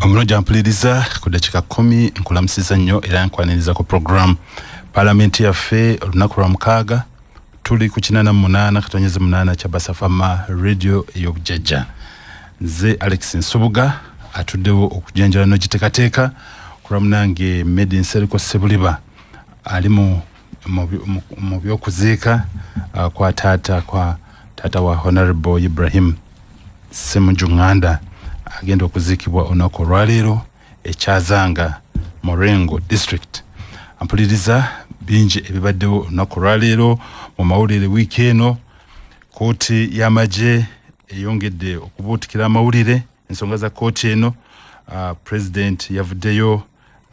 Omulungi ampuliriza, ku dakiika 10 nkulamusiza nnyo era nkwaniriza ku program Palamenti Yaffe. Olunaku lwa mukaaga, tuli ku 88.8 kya Basafama Radio ey'obujjajja. Nze Alex Nsubuga atuddewo okujanjala n'ogiteekateeka kulwamunange Medi Nsereko Sebuliba ali mu byokuziika kwa taata wa Honorable Ibrahim Semuju Nganda, agenda okuziikibwa olunaku olwaleero ekyazanga Morengo District. Ampuliriza, bingi ebibaddewo olunaku olwaleero mu mawulire. Wiiki eno kooti y'amagye eyongedde okubuutikira amawulire. Ensonga za kooti eno, president yavuddeyo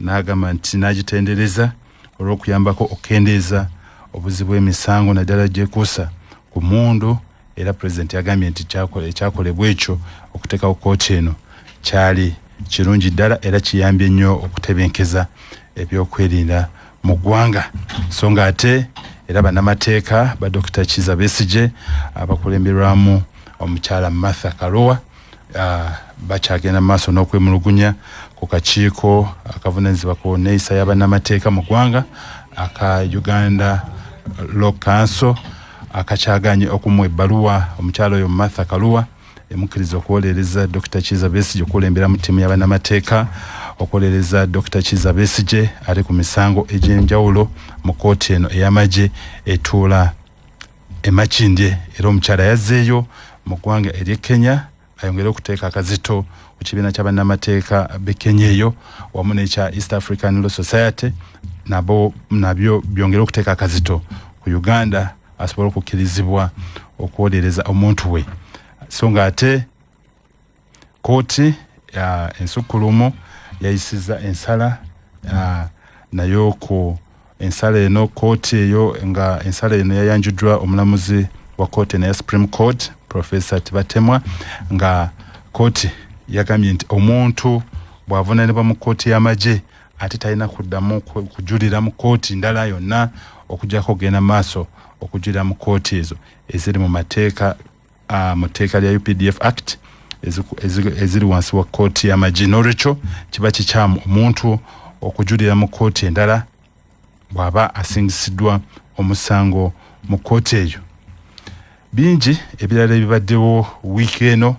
n'agamba nti n'agitendereza olw'okuyambako okukendeeza obuzibu bw'emisango, naddala gyekuusa ku mundu. Era president yagambye nti ekyakolebwa ekyo okuteekawo kooti eno kyali kirungi ddala era kiyambye nnyo okutebenkeza ebyokwerinda mu ggwanga. So nga ate era bannamateeka ba Dr Kiza Besigye abakulemberwamu omukyala Martha Karua bakyagenda mu maaso n'okwemulugunya ku kakiiko akavunanyizibwa ku neeyisa y'abannamateeka mu ggwanga aka Uganda Law Council, akakyaganye okumuwa ebbaluwa omukyala oyo Martha Karua emukkiriza okuwolereza Dr Kiza Besigye, okukulembera mu ttiimu y'abannamateeka okuwolereza Dr Kiza Besigye ali ku misango egy'enjawulo mu kooti eno ey'amagye etuula emakindye. Era omukyala yazzeeyo mu ggwanga ery'e Kenya ayongere okuteeka akazito ku kibiina ky'abannamateeka b'e Kenya eyo wamu n'ekya East African Law Society, nabo nabyo byongere okuteeka akazito ku Uganda asobole okukkirizibwa okuwolereza omuntu we. So nga ate kooti ensukkulumu yayisiza ensala nayo ku ensala eno. Kooti eyo nga ensala eno yayanjuddwa omulamuzi wa kooti eno ya Supreme Court, Professor Tibatemwa, nga kooti yagambye nti omuntu bw'avunaanibwa mu kooti y'amagye ate talina kuddamu kujulira mu kooti ndala yonna okuggyako okugenda maaso okujulira mu kooti ezo eziri mu mateeka, mu tteeka lya UPDF Act eziri wansi wa kooti y'amagye. N'olwekyo kiba kikyamu omuntu okujulira mu kooti endala bw'aba asingisiddwa omusango mu kooti eyo. Bingi ebirala ebibaddewo wiiki eno.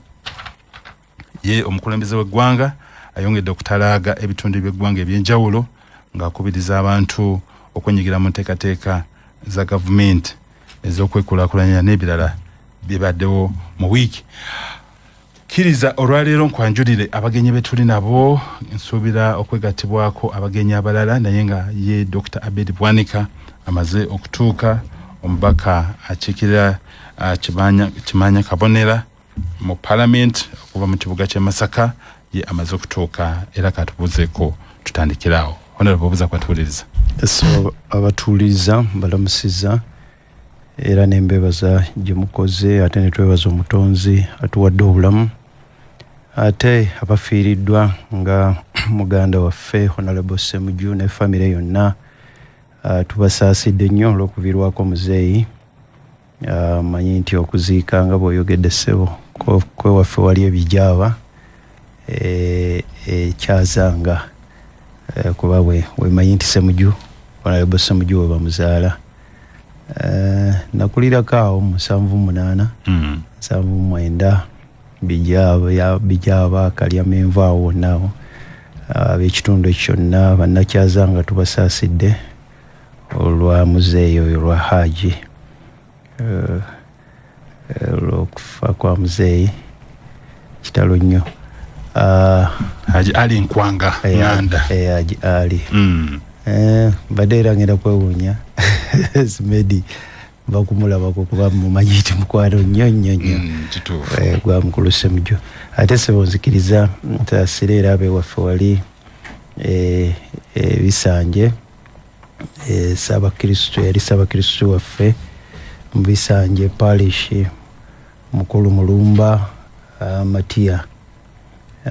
Ye omukulembeze w'eggwanga ayongedde okutalaaga ebitundu by'eggwanga ebyenjawulo ng'akubiriza abantu okwenyigira mu nteekateeka za gavumenti ez'okwekulaakulanya n'ebirala bibaddewo mu wiiki. Kkiriza olwaleero nkwanjulire abagenyi be tuli nabo. Nsuubira okwegattibwako abagenyi abalala, naye nga ye Dr Abed Bwanika amaze okutuuka, omubaka akiikirira Kimanya Kabonera mu Parliament okuva mu kibuga ky'e Masaka, ye amaze okutuuka era katubuuzeeko tutandikirawo. Honorable, obuuza kwatuwuliriza. So abatuwuliriza mbalamusiza era nembebaza gye mukoze, ate ne twebaza Omutonzi atuwadde obulamu, ate abafiiriddwa nga muganda waffe Honorable Semuju ne famire yonna, tubasaasidde nnyo olw'okuviirwako muzeeyi. Manyi nti okuziika nga bw'oyogedde ssebo kwewaffe wali ebijaaba ekyazanga, kuba wemanyi nti Semuju, Honorable Semuju we bamuzaala. Nakulirako awo mu 78, 79, Bijaaba, Kalyamenvu, awo wonna awo. Ab'ekitundu ekyo kyonna bannakyazanga tubasaasidde olwa muzeeyi oyo, olwa Haaji, olwokufa kwa muzeeyi. Kitalo nnyo. Haji Ali Nkwanga Nganda. Haji Ali. Mbadde era ngenda kwewuunya Simedi bakumulabako kuba mumanyi nti mukwano nnyo nnyo nnyo. Kituufu. Gwa mukulu Semuju. Ate sebo nzikiriza ntaasire era abewaffe wali ebisanje, Saabakristo, yali Saabakristo waffe mu Bisanje Parish, mukulu Mulumba Matiya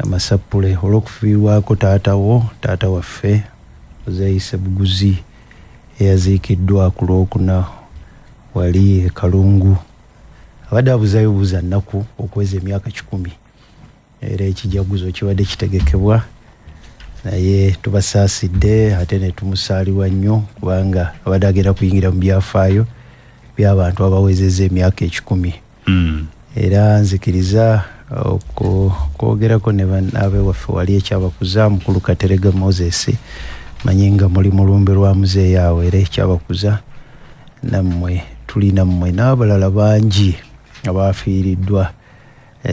Masapule, olw'okufiirwako taatawo, taata waffe Muzeeyi Sebuguzi, eyaziikiddwa ku Lwokuna wali e Kalungu. Abadde abuzayo buuza nnaku okuweza emyaka 100. Era ekijaguzo kibadde kitegekebwa, naye tubasaasidde ate ne tumusaalirwa nnyo, kubanga abadde agenda kuyingira mu byafaayo by'abantu abawezezza emyaka 100. Era nzikiriza okwogerako ne bannabewaffe wali ekyabakuza mukulu Katerega Moses, manyi nga muli mulumbe lwa muzeeyi awo, era ekyabakuza nammwe tuli nammwe n'abalala bangi abafiiriddwa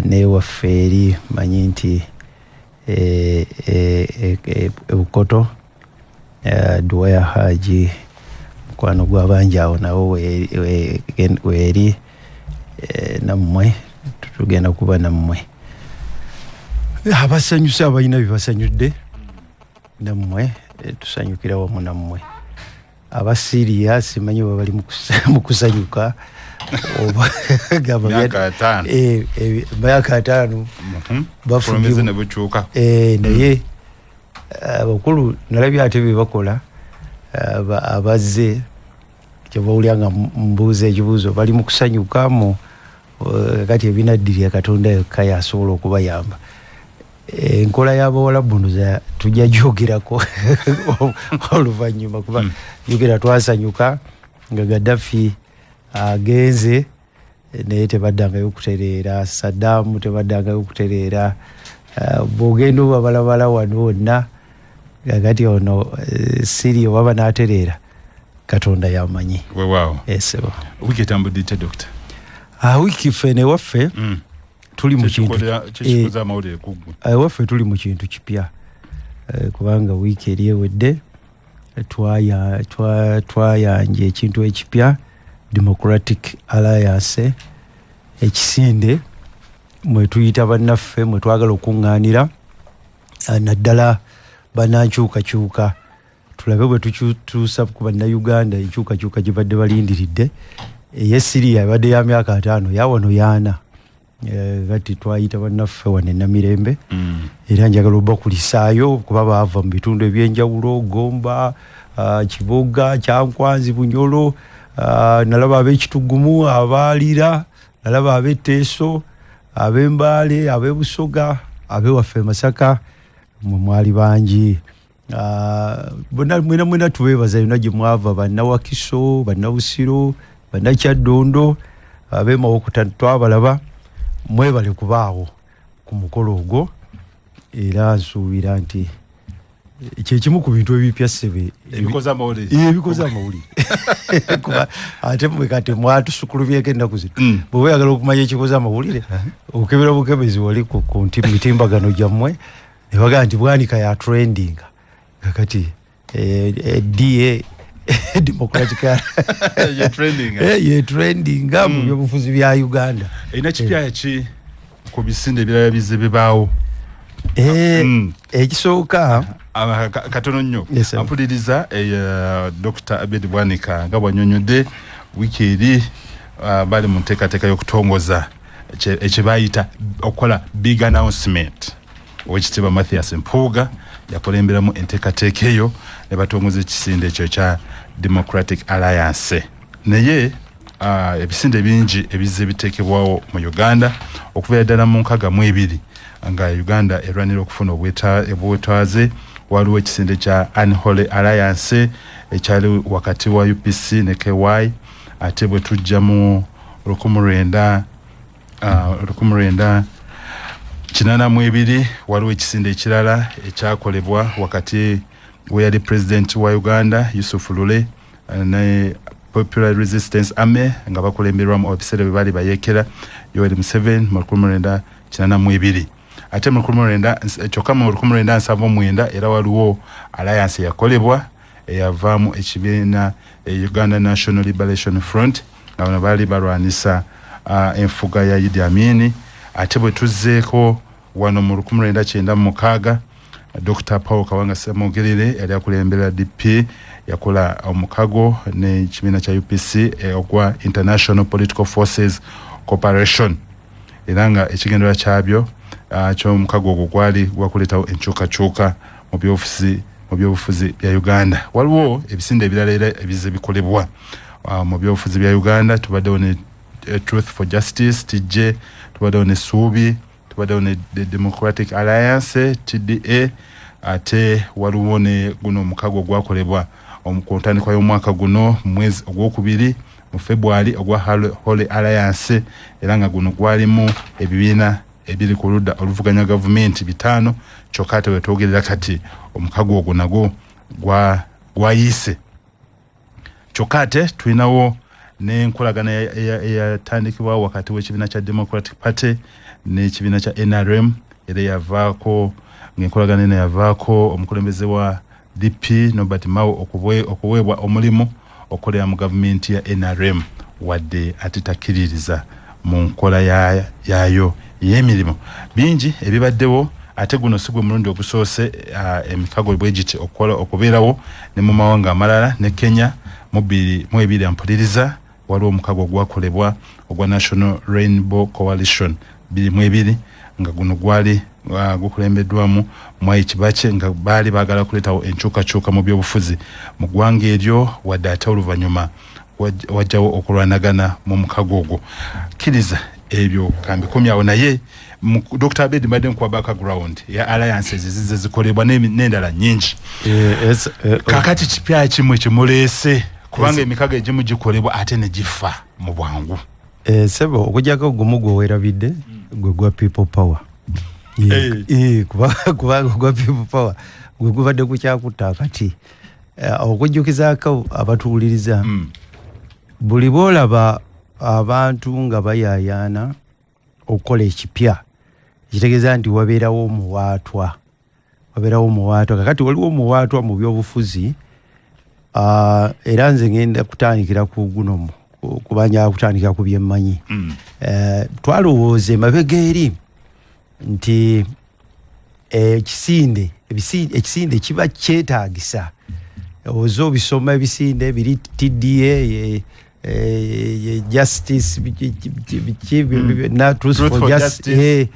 newaffe eri, manyi nti Bukoto Duwaya Haji mukwano gw'abangi awo nawo weeri, nammwe tugenda kuba nammwe. Abasanyuse abalina bye basanyudde nammwe, tusanyukira wamu nammwe. Abasiriya simanyi oba bali mu kusanyuka oba gamba Myaka 50. Myaka 50. Bukulembeze ne bukyuka. Naye abakulu nalabye ate bye bakola abazze kyebawulya nga mbuuza ekibuuzo, bali mu kusanyuka mu kati ebinaddirira Katonda yokka yasobola okubayamba. Enkola y'abawalabu ndoza tujja gyogerako oluvannyuma, kuba jjukira twasanyuka nga Gaddafi agenze, naye tebaddangayo okutereera, Saddam tebaddangayo okutereera. Bw'ogenda obabalabala wano wonna, kakati ono Syria oba banaatereera, Katonda yamanyi. Weewaawo. Esebo. Wiiki etambudde etya, Dokita? Wiiki ffe newaffe tuli mu kintu Kyekikoza amawulire kuggwe. Ewaffe tuli mu kintu kipya, kubanga wiiki eri ewedde twayanja ekintu ekipya, Democratic Alliance, ekisinde mwe tuyita bannaffe mwe twagala okuŋŋaanira, naddala bannankyukakyuka, tulabe bwe tukyusa ku bannayuganda enkyukakyuka gye badde balindiridde. Ey'e Syria ebadde ya myaka 50, yawano yaana. Kati twayita bannaffe wano e Namirembe, era njagala obakulisaayo kuba baava mu bitundu ebyenjawulo, Gomba, Kiboga, Kyankwanzi, Bunyolo, nalaba ab'Ekitugumu, abaalira, nalaba ab'Etteeso, ab'Embaale, ab'Ebusoga, ab'ewaffe Masaka, mwe mwali bangi. Bonna mwena mwena tubeebaza yonna gye mwava, bannawakiso, bannabusiro, bannakyaddondo, ab'emawokota twabalaba, mwebale kubaawo ku mukolo ogwo. Era nsuubira nti kyekimu ku bintu ebipya ssebe ebikoze amawulire. Ebikoze amawulire, kuba ate mwe kati mwatusukulubyeko ennaku zino. Bw'oba oyagala okumanya ekikoze amawulire, okebera bukebezi wali ku mitimbagano gyammwe, ne bagamba nti Bwanika ya trending. Kakati DA, Democratic Ye trending. Ye trending mu byobufuzi bya Uganda. Erina kipya ki ku bisinde ebirala bizze bibaawo? Ekisooka Katono nnyo. Yes, sir. Ampuliriza, Dr Abed Bwanika nga bwanyonyodde, wiiki eri bali mu nteekateeka y'okutongoza ekyebayita okukola big announcement. Owekitiibwa Mathias Mpuuga yakulemberamu enteekateeka eyo ne batongoza ekisinde ekyo ekya Democratic Alliance. Naye ebisinde bingi ebizze biteekebwawo mu Uganda okuviira ddala mu 62 nga Uganda erwanira okufuna obwetwaze. Waliwo ekisinde kya Unholy Alliance ekyali wakati wa UPC ne KY. Ate bwe tujja mu 1982, waliwo ekisinde ekirala ekyakolebwa wakati weyali president wa Uganda Yusuf Lule ne Popular Resistance Army nga bakulemberwamu ebiseera bwe baali bayeekera Yoweri Museveni mu 1982. Ate mu 19 kyokka mu 1979 era waliwo alliance eyakolebwa eyavaamu ekibiina Uganda National Liberation Front, nga bano baali balwanisa enfuga ya Idi Amini. Ate bwe tuzzeeko wano mu 1996, Dr Paul Kawanga Ssemogerere yali akulembera DP, yakola omukago n'ekibiina kya UPC ogwa International Political Forces Cooperation, era nga ekigendererwa kyabyo ky'omukago ogwo gwali gwakuleetawo enkyukakyuka mu byobufuzi bya Uganda. Waliwo ebisinde ebirala era ebizze bikolebwa mu byobufuzi bya Uganda. Tubaddewo ne Truth for Justice, TJ, tubaddewo ne Suubi, Tubaddewo ne the Democratic Alliance, TDA, ate waliwo ne guno omukago ogwakolebwa ku ntandikwa y'omwaka guno, mu mwezi ogwokubiri, mu February, ogwa Holy Alliance, era nga guno gwalimu ebibiina ebiri ku ludda oluvuganya gavumenti 5. Kyokka ate wetwogerera kati omukago ogwo nagwo gwayiise. Kyokka ate tulinawo n'enkolagana eyatandikibwawo wakati w'ekibiina kya Democratic Party n'ekibiina kya NRM, era yavaako ng'enkolagana eno yavaako omukulembeze wa DP Norbert Mao okuweebwa omulimu okukolera mu gavumenti ya NRM, wadde ate takkiririza mu nkola yaayo ey'emirimu. Bingi ebibaddewo, ate guno si gwe mulundi ogusoose emikago bwe giti okubeerawo ne mu mawanga amalala. Ne Kenya mu 2020, mpuliriza, waliwo omukago ogwakolebwa ogwa National Rainbow Coalition 2020, nga guno gwali gukulembeddwamu Mwai Kibaki, nga baali baagala kuleetawo enkyukakyuka mu byobufuzi mu ggwanga eryo, wadde ate oluvannyuma wajjawo okulwanagana mu mukago ogwo. Kkiriza ebyo kambikomyawo, naye Dr. Abedi, mbadde nkuwa background ya alliances zize zikolebwa n'endala nnyingi. Kakati kipya kimwe kimuleese, kubanga emikago egimu gikolebwa ate ne gifa mu bwangu. Sebo, okujjako gumu gwe weerabidde, gwe gwa People Power. Kubanga gwa People Power gwe gubadde gukyakutta akati. Okujjukizaako abatuwuliriza, buli bw'olaba abantu nga bayaayaana okukola ekipya, ekitegeeza nti wabeerawo omuwaatwa, wabeerawo omuwaatwa. Kakati waliwo omuwaatwa mu byobufuzi, era nze ngenda kutandikira ku guno, kuba njagala kutandikira ku byemmanyi. Twalowooza emabega eri nti ekisinde kiba kyetaagisa. Oza obisoma ebisinde biri TDA, justice, truth for justice,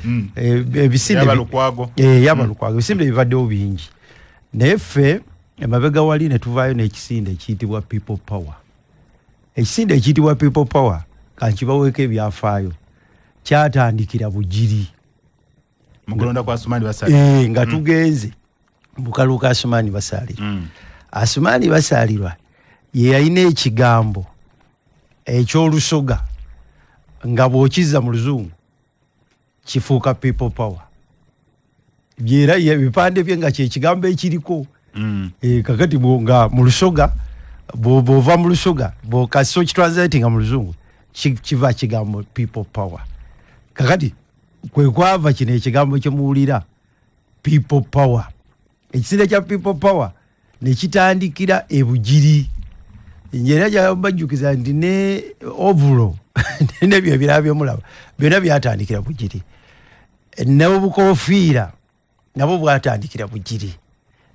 ebisinde Yabalukwago, ebisinde bibaddewo bingi. Naye ffe emabega wali ne tuvaayo n'ekisinde ekiyitibwa People Power. Ekisinde ekiyitibwa People Power, kankibaweeko ebyafaayo, kyatandikira Bugiri mu kulonda kwa Asumani Basalirwa. Nga tugenze mu kalulu ka Asumani Basalirwa. Asumani Basalirwa ye yalina ekigambo eky'Olusoga nga bw'okizza mu Luzungu kifuuka People Power. Byera ebipande bye nga kyekigambo ekiriko. Kakati nga mu Lusoga, bw'ova mu Lusoga, bw'okassa okitranslatinga mu Luzungu, kiva kigambo People Power. Kakati kwe kwava kino ekigambo kyemuwulira People Power. Ekisinde kya People Power ne kitandikira e Bugiri. Era bajjukiza nti ne ovulo nebyo ebirala byomulaba byonna byatandikira Bugiri, n'obukofiira nabwo bwatandikira Bugiri.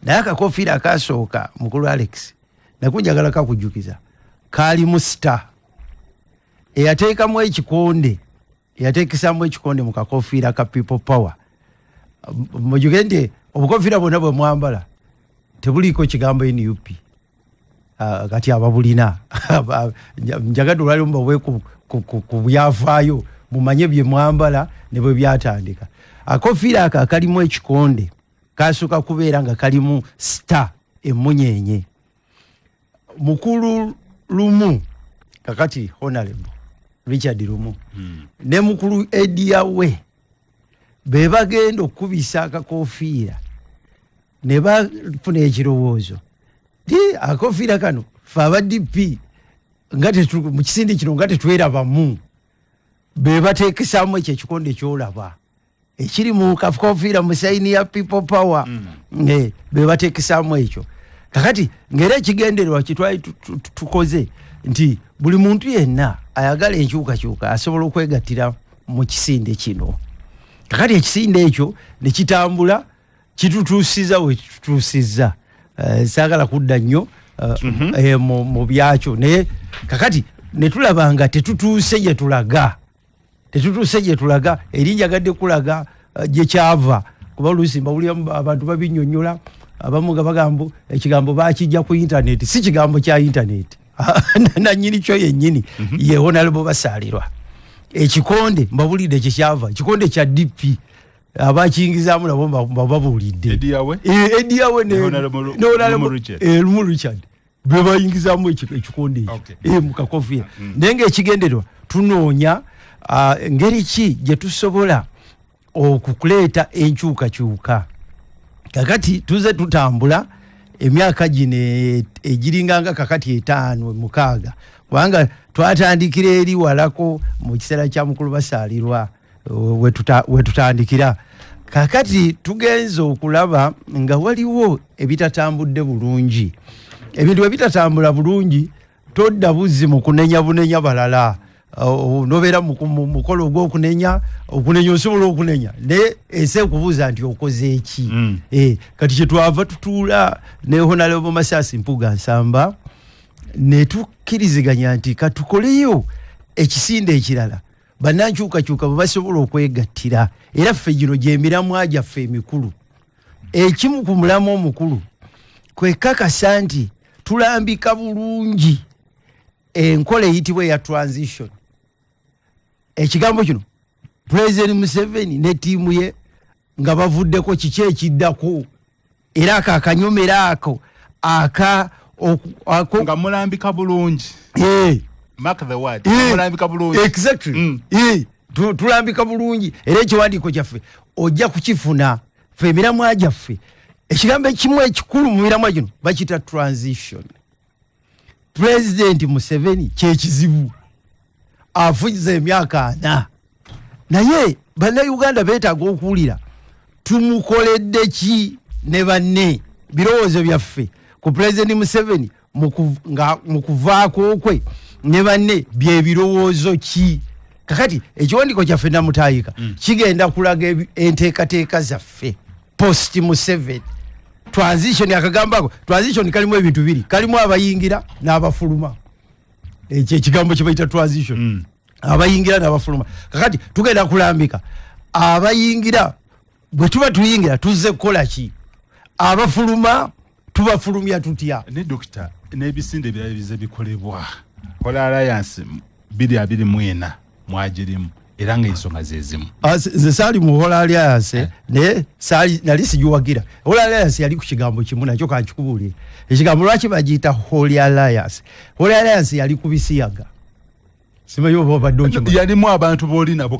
Naye akakofiira akasooka, mukulu Alex, nako njagala kakujjukiza, kaalimu star eyateekamu ekikonde, eyateekesamu ekikonde mu kakofiira ka People Power. Mujjuke nti obukofiira bwonna bwe mwambala tebuliiko kigambo NUP. Kati ababulina njagadde olwalimu bawe ku byafaayo, mumanye bye mwambala ne bwe byatandika. Akofiira ako akalimu ekikonde kasooka kubeera nga kalimu star, emunyenye. Mukulu Lumu, kakati Honorable Richard Lumu, ne mukulu Ediawe be bagenda okukubisa akakofiira ne bafuna ekirowoozo ti akakofiira kano fe aba DP nga mu kisinde kino nga tetwerabamu, be bateekesaamu ekyo ekikonde kyolaba ekiri mu kakofiira mu sign ya People Power. Be bateekesaamu ekyo. Kakati ng'era ekigendererwa kyetwali tukoze nti buli muntu yenna ayagala enkyukakyuka asobola okwegattira mu kisinde kino. Kakati ekisinde ekyo ne kitambula, kitutuusiza we kitutuusizza. Saagala kudda nnyo mu byakyo, naye kakati ne tulaba nga tetutuuse gye tulaga, tetutuuse gye tulaga. Eri njagadde kulaga gye kyava, kuba oluusi mbawulira abantu babinnyonnyola, abamu nga bagamba ekigambo bakijja ku intaneti. Si kigambo kya intaneti, nannyini kyo yennyini ye Honorable Basaalirwa. Ekikonde mbabulidde kyekyava, ekikonde kya DP. Abakiyingizaamu nabo babuulidde. Eddie Yawe ne Lumu Richard be bayingizaamu ekikonde ekyo mu kakofiira. Naye ng'ekigendererwa tunoonya ngeri ki gye tusobola okukuleeta enkyukakyuka. Kakati tuze tutambula emyaka gino egiringanga kakati 5 6, kubanga twatandikira eri walako mu kiseera kya mukulu Basaalirwa wetutandikira. Kakati tugenze okulaba nga waliwo ebitatambudde bulungi. Ebintu ebitatambula bulungi todda buzzi mu kunenya bunenya balala. Nobeera mu mukolo ogw'okunenya, okunenya osobola okunenya naye ensi ekubuuza nti okoze eki. Kati kyetwava tutuula ne Honorable Masasi Mpuuga Nsamba ne tukkiriziganya nti katukoleyo ekisinde ekirala bannankyukakyuka bwe basobola okwegattira. Era ffe gino gy'emiramwa gyaffe emikulu. Ekimu ku mulamwa omukulu kwekakasa nti tulambika bulungi enkola eyitibwa eya transition. Ekigambo kino President Museveni ne ttiimu ye nga bavuddeko kiki ekiddako, era ako akanyomero ako nga mulambika bulungi. Mark the word. Mulambika bulungi. Exactly. Tulambika bulungi. Era ekiwandiiko kyaffe ojja kukifuna ffe emiramwa gyaffe. Ekigambo ekimu ekikulu mu miramwa gino bakiyita transition. President Museveni kyekizibu, afugiza emyaka 4, naye bannayuganda beetaaga okuwulira tumukoledde ki ne banne. Birowoozo byaffe ku President Museveni mu kuvaako kwe ne banne bye birowoozo ki. Kakati ekiwandiiko kyaffe Namutayika kigenda kulaga enteekateeka zaffe post Museveni. Transition akagambako, transition kalimu ebintu bibiri, kalimu abayingira n'abafuluma. Ekyo ekigambo kye bayita transition. Abayingira n'abafuluma. Kakati tugenda kulambika abayingira, bwe tuba tuyingira tuzze kukola ki, abafuluma tubafulumya tutya. Ne dokita, n'ebisinde ebirala bize bikolebwa Holy Alliance 2024 mwagirimu era ng'ensonga ze zimu. Nze saali mu Holy Alliance, naye nali sigiwagira. Holy Alliance yali ku kigambo kimu, nakyo kankikubuulire. Ekigambo lwaki bagiyita Holy Alliance? Holy Alliance yali ku bisiyaga. Simanyi oba obadde okimanyi. Yalimu abantu b'oli nabo.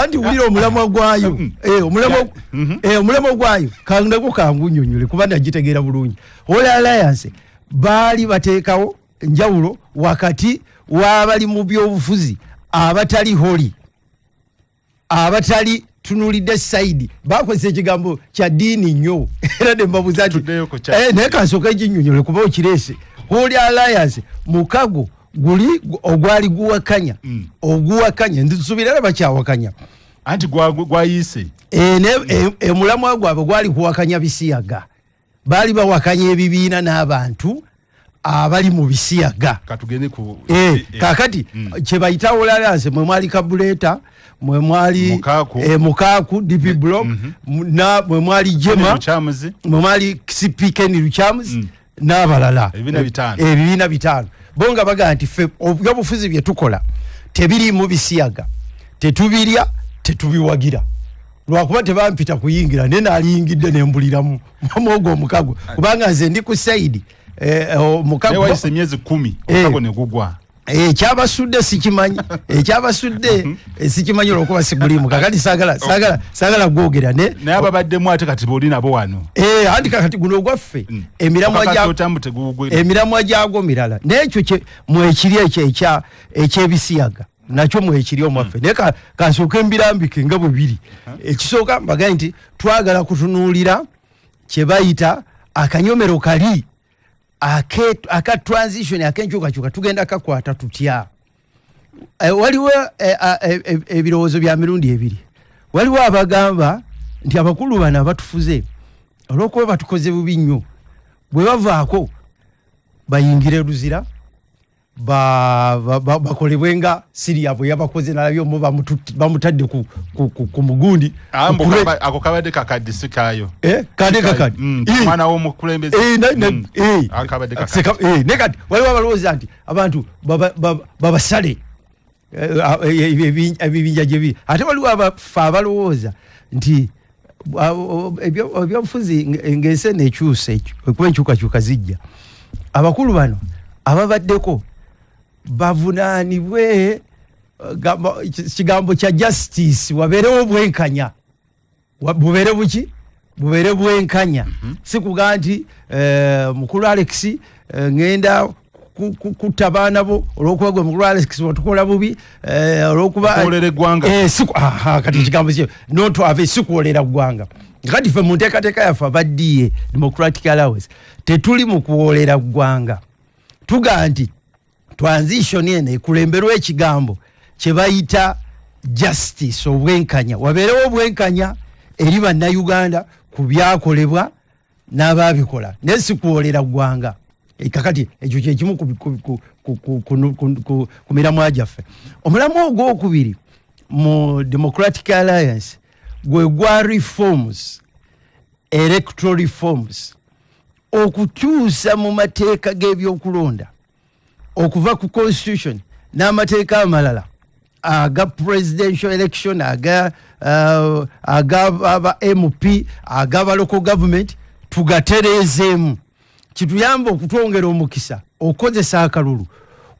Anti wulira omulamwa gwayo. Omulamwa gwayo kangu kangunnyonnyole kuba nagitegeera bulungi. Holy Alliance baali bateekawo njawulo wakati w'abali mu byobufuzi abatali holy, abatali tunulidde side. Bakozesa ekigambo kya ddiini nnyo era ne mbabuuza nti naye kansooke nkinnyonnyole kuba okireese. Holy Alliance mukago guli ogwali guwakanya, oguwakanya nsuubira era bakyawakanya. Anti gwayise omulamwa gwabwe gwali kuwakanya bisiyaga. Baali bawakanya ebibiina n'abantu abali mu bisiyaga. Katugende ku kakati kye bayita Holy Alliance mwe mwali Kabuleta, mwe mwali Mukaku DP Block, na mwe mwali Jema, mwe mwali CP Ken Lukyamuzi n'abalala. Ebibiina 5. Bo nga bagamba nti ffe ebyobufuzi bye tukola tebiri mu bisiyaga, tetubirya, tetubiwagira. Lwakuba tebampita kuyingira, naye naaliyingidde ne mbuliramu omwogo omukago, kubanga nze ndi ku side omukago. Wayise emyezi 10 omukago ne gugwa. Ekyabasudde sikimanyi, ekyabasudde sikimanyi olwokuba sigulimu. Kakati saagala gwogera naye ababaddemu ate kati b'oli nabo wano. Anti kakati guno ogwaffe emiramwa gyagwo mirala. Naye ekyo mwekiri ekyo ekyebisiyaga nakyo mwekiri omwaffe. Naye kansooke mbirambike nga bwe biri. Ekisooka mbagaye nti twagala kutunuulira kye bayita akanyomero kali aka transition akenkyukakyuka, tugenda kakwata tutya. Waliwo ebirowoozo bya mirundi ebiri. Waliwo abagamba nti abakulu bano abatufuze olw'okuba batukoze bubi nnyo, bwe bavaako bayingire Luzira, bakolebwe nga Syria bwe yabakoze. Nalabye omu bamutadde ku mugundi. Ako kabadde kakadde sikaayo. Kadde kakadde. Mwana w'omukulembeze. Akabadde kakadde. Ne kati waliwo abalowooza nti abantu babasale ebibinja gye biri. Ate waliwo abafe abalowooza nti Ebyobufuzi ng'ensi eno ekyuse, kuba enkyukakyuka zijja, abakulu bano ababaddeko bavunaanibwe kigambo kya justice, wabeerewo obwenkanya. Bubeere buki? Bubeere bwenkanya. Si kugaa nti mukulu Alex, ŋŋenda kutta baana bo olwokuba gwe mukulu Alex watukola bubi, olwokuba Okuwolera eggwanga. Aha, kati ekigambo kyo notwave si kuwolera ggwanga. Kati ffe mu nteekateeka yaffe aba DA, Democratic Alliance, tetuli mu kuwolera ggwanga. Tugaa nti transition eno ekulemberwa ekigambo kye bayita justice, obwenkanya. Wabeerewo obwenkanya eri Bannayuganda ku byakolebwa n'abaabikola, naye si kuwolera ggwanga. Kakati ekyo kyekimu ku miramwa gyaffe. Omulamwa ogwokubiri mu Democratic Alliance gwe gwa reforms, electoral reforms, okukyusa mu mateeka g'ebyokulonda okuva ku constitution n'amateeka amalala aga presidential election, aga aba MP, agaba local government, tugatereezeemu kituyambe okutwongera omukisa okukozesa akalulu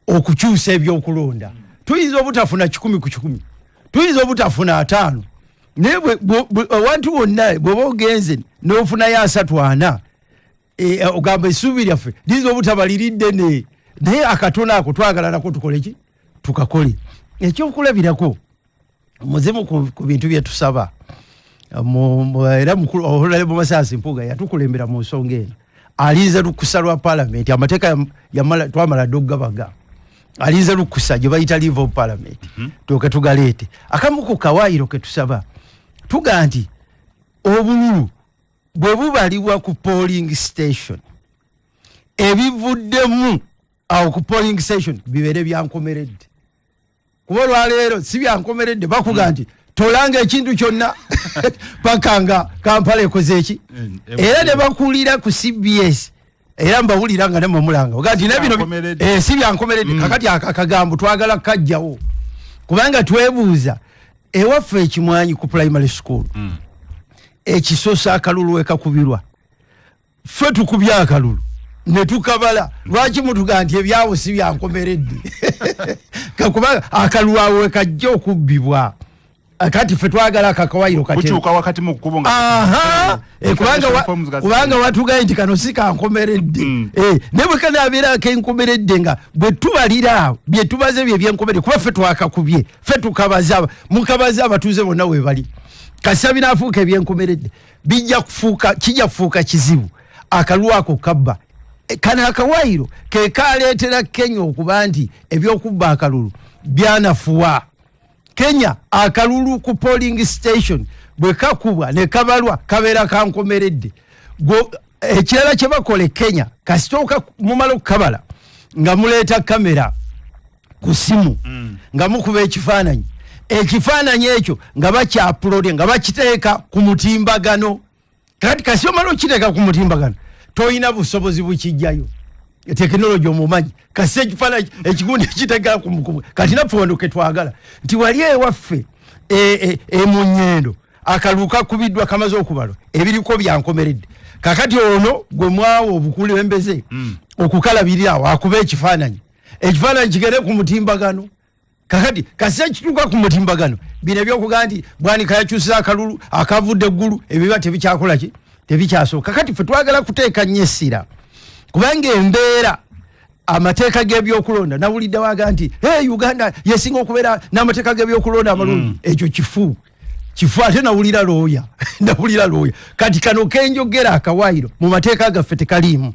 okukyusa ebyokulonda. Tuyinza obutafuna 100%, tuyinza obutafuna 50, naye awantu wonna bw'oba ogenze n'ofunayo 30, 40, ogamba essuubi lyaffe liyinza obutaba liri ddene, naye akatono ako twagala nako tukole ki? Tukakole. Ekyokulabirako, muzimu ku bintu bye tusaba era Honorable Mathias Mpuuga yatukulembera mu nsonga eno, alinze lukusa lwa parliament. Amateeka twamala dda okugabaga, alinze lukusa gye bayita leave of parliament tuke tugaleete. Akamu ku kawaayiro ke tusaba, tugaa nti obululu bwe bubalibwa ku polling station, ebivuddemu awo ku polling station bibeere byankomeredde, kuba olwaleero si byankomeredde. Bakuga nti tolanga ekintu kyonna paka nga Kampala ekoze eki. Era ne bakulira ku CBS, era mbawulira nga nemwe mulanga oga nti nebino Byankomeredde. Si byankomeredde. Kakati akagambo twagala kajjawo, kubanga twebuuza ewaffe ekimwanyi ku primary school, ekisosa akalulu wekakubirwa, ffe tukubye akalulu ne tukabala, lwaki mutugaa nti ebyawo si byankomeredde? Kubanga akalulu awo wekajja okubbibwa. Kati ffe twagala akakawayiro kate Bukyuka wakati mu kkubo nga Aha, Reforms kubanga watugaye nti kano si kankomeredde. Naye bwe kanaabeera akenkomeredde nga bwe tubalira awo bye tubaze bye byenkomeredde, kuba ffe twakakubye, ffe tukabaze, mukabaze abatuuze bonna we bali, kasita binaafuuka ebyenkomeredde bijja kufuuka, kijja kufuuka kizibu akalulu ako kabba. Kano akawayiro ke kaleetera Kenya okuba nti ebyokubba akalulu byanafuwa. Kenya akalulu ku polling station bwe kakubwa ne kabalwa kabeera kankomeredde. Ekirala kye bakola e Kenya, kasitooka mumala okukabala nga muleeta kamera ku simu nga mukuba ekifaananyi, ekifaananyi ekyo nga bakyapulode nga bakiteeka ku mutimbagano. Kati kasi omala okiteeka ku mutimbagano, toyina busobozi bukijjayo, tekinologi omumanyi, kasi ekifaananyi ekigundi ekiteeka ku mukubu. Kati naffe wano ketwagala nti wali ewaffe emunyendo akalulu kakubiddwa kamaze okubalwa, ebiriko byankomeredde. Kakati ono gwe mwawa obukulembeze okukalabirira awo akuba ekifaananyi, ekifaananyi kigende ku mutimbagano. Kakati kasi ekituuka ku mutimbagano, bino ebyokugaa nti Bwanika yakyusiza akalulu akavudde eggulu, ebiba tebikyakola ki, tebikyasooka. Kakati ffe twagala kuteeka nnyo essira, kubanga embeera amateeka g'ebyokulonda, nawulidde waga nti hey, Uganda yesinga okubeera n'amateeka g'ebyokulonda amalungi. Ekyo kifu kifu. Ate nawulira looya, nawulira looya. Kati kano kenjogera akawaayiro mu mateeka gaffe tekaliimu.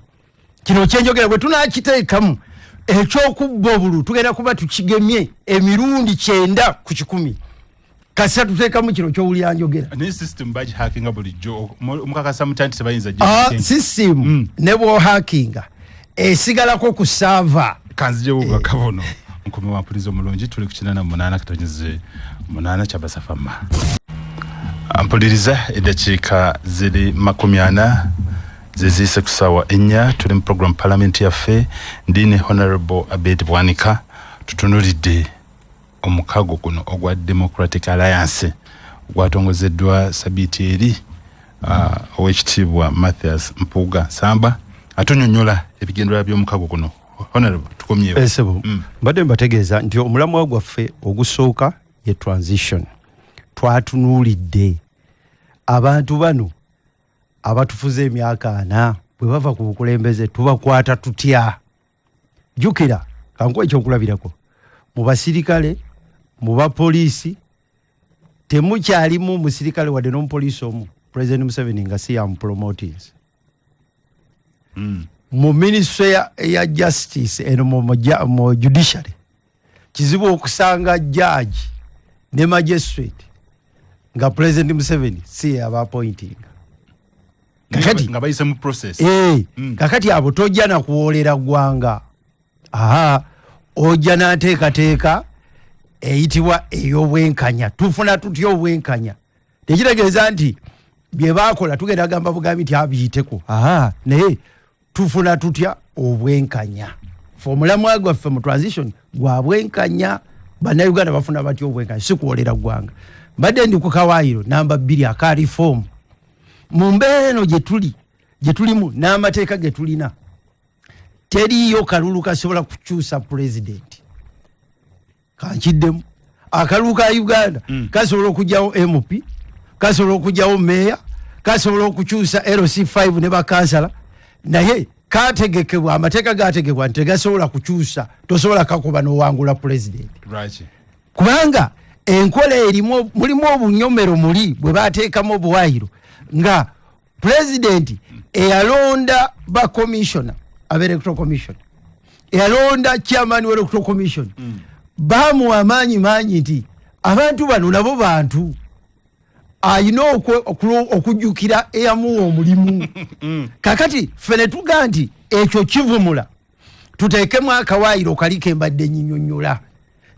Kino kyenjogera bwe tunakiteekamu, ekyokubba obululu tugenda kuba tukigemye emirundi 90%, kasita tuteekamu kino kyowulira njogera. Naye system bagihackinga bulijjo, mukakasa mutya nti tebayinza System ne bwohackinga esigalako ku server. Kanzijewo obubaka buno nkumi wampuliza omulungi. Tuli ku 88.8 kyabasafama mpuliriza. Eddakiika ziri 40 zeziise ku ssaawa 4. Tuli mu program Parliament Yaffe. Ndi ne Honorable Abed Bwanika. Tutunulidde omukago guno ogwa Democratic Alliance ogwatongozeddwa sabiiti eri. Owekitiibwa Mathias Mpuuga Nsamba atunyonnyola ebigendererwa by'omukago guno. Honorable, tukomyewo. Esebo, mbadde mbategeeza nti omulamwa gwaffe ogusooka ye transition. Twatunuulidde abantu bano abatufuze emyaka 40 bwe bava ku bukulembeze tubakwata tutya? Jjukira, kankuwe ekyokulabirako, mu basirikale, mu bapoliisi temukyalimu musirikale wadde n'omupoliisi omu President Museveni nga si yamupromotinze. Mu ministry ya justice eno mu judiciary kizibu okusanga judge ne magistrate nga President Museveni si yaba appointing. Kakati nga bayise mu process. Kakati abo tojja na kuwolera ggwanga. Aha, ojja n'ateekateeka eyitibwa ey'obwenkanya. Tufuna tutya obwenkanya? Tekitegeeza nti bye baakola tugenda gamba bugambi nti abiyiteko. Aha, naye tufuna tutya obwenkanya? Ffe omulamwa gwaffe mu transition gwa bwenkanya. Bannayuganda bafuna batya obwenkanya? Si kuwolera ggwanga. Mbadde ndi ku kawaayiro namba 2 aka reform. Mu mbeera eno gye tulimu n'amateeka ge tulina, teriiyo kalulu kasobola kukyusa pulezidenti. Kankiddemu, akalulu ka Uganda kasobola okuggyawo MP, kasobola okuggyawo meeya, kasobola okukyusa LC5 ne bakansala, naye kategekebwa, amateeka gategekebwa nti tegasobola kukyusa, tosobola kakuba n'owangula pulezidenti. Lwaki? Kubanga enkola erimu, mulimu obunyomero muli bwe bateekamu obuwaayiro nga pulezidenti eyalonda ba commissioner aba electoral commission, eyalonda chairman wa electoral commission, bamuwa amaanyi mangi nti abantu bano nabo bantu, ayina okujjukira eyamuwa omulimu. Kakati ffe ne tugaa nti ekyo kivumula, tuteekemu akawaayiro kali ke mbadde nnyinyonnyola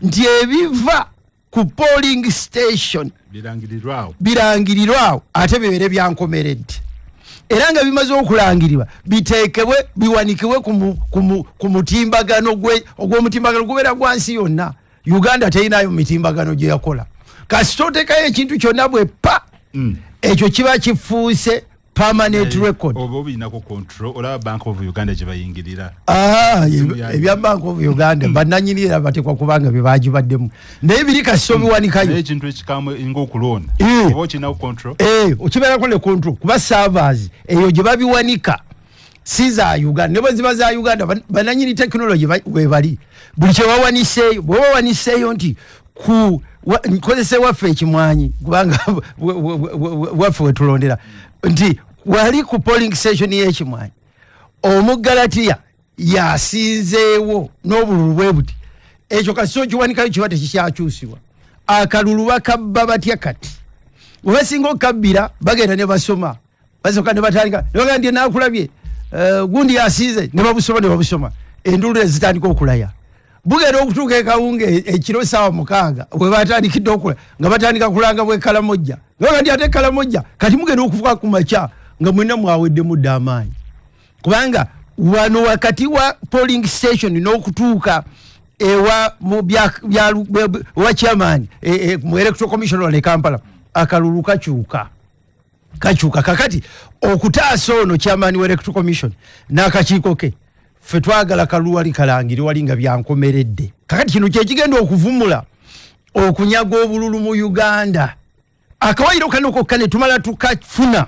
nti ebiva ku polling station birangirirwawo, birangirirwawo ate bibeere byankomeredde, era nga bimaze okulangirirwa biteekebwe biwanikibwe ku mutimbagano ogw'omutimbagano gubeera gwa nsi yonna. Uganda terinayo mitimbagano gye yakola. Kasita oteekayo ekintu kyonna bwe pa, ekyo kiba kifuuse permanent record. Oba obirinako control, olaba Bank of Uganda gye bayingirira. Ebya Bank of Uganda bannannyini era bateekwa kubanga bye bagibaddemu, naye biri kasita obiwanikayo. Naye ekintu ekikambwe ng'okulonda, oba okirinako control? Okibeerako ne control kuba servers eyo gye babiwanika si za Uganda, ne bwe ziba za Uganda bannannyini technology we bali. Buli kye bawaniseeyo, bwe bawaniseeyo nti ku nkozese waffe ekimwanyi, kubanga waffe we tulondera, nti wali ku polling station y'ekimwanyi Omugalatiya yasinzeewo n'obululu bwe buti, ekyo kasita okiwanikayo kiba tekikyakyusibwa. Akalulu bakabba batya kati? Bwe basinga okukabbira bagenda ne basoma, basooka ne batandika ne bagamba nti naakulabye, gundi yasinze, ne babusoma ne babusoma, enduulu ne zitandika okulaya. Bugenda okutuuka e Kawunga ekiro ssaawa 6 bwe batandikidde okula, nga batandika kulanga bwe Kalamojja, nga bagamba nti ate Kalamojja. Kati mugenda okufuka ku makya nga mwenna mwaweddemu dda amaanyi, kubanga wano wakati wa polling station n'okutuuka ewa mu bya, bya, bya, wa chairman, mu electoral commission wano e Kampala, akalulu kakyuka. Kakyuka. Kakati okutaasa ono chairman wa electoral commission n'akakiiko ke, ffe twagala kalulu wali kalangire wali nga byankomeredde. Kakati kino kye kigenda okuvumula okunyaga obululu mu Uganda. Akawaayiro kano kokka ne tumala tukafuna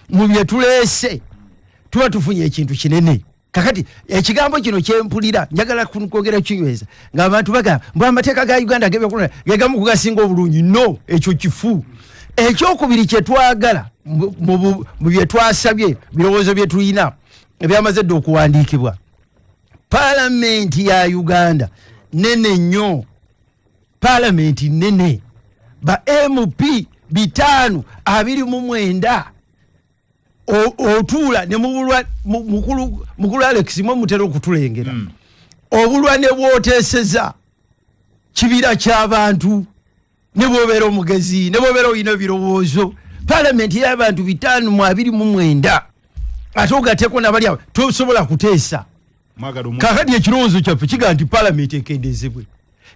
mu bye tuleese, tuba tufunye ekintu kinene. Kakati ekigambo kino kyempulira njagala kwogera kinyweza ng'abantu bagamba mbu amateeka ga Uganda ag'ebyokulonda ge gamu ku gasinga obulungi. No, ekyo kifu. Ekyokubiri kye twagala mu bye twasabye, birowoozo bye tulina ebyamaze dda okuwandiikibwa, Paalamenti ya Uganda nene nnyo, Paalamenti nene, ba MP 529. Otuula ne mubulwa, mukulu Alex mwe mutera okutulengera. Obulwa ne bw'oteeseza kibira ky'abantu, ne bw'obeera omugezi, ne bw'obeera olina ebirowoozo. Paalamenti y'abantu 529, ate ogatteko n'abali awo, tosobola kuteesa. Mwagala omu- Kaakati ekirowoozo kyaffe kigamba nti paalamenti ekendezebwe,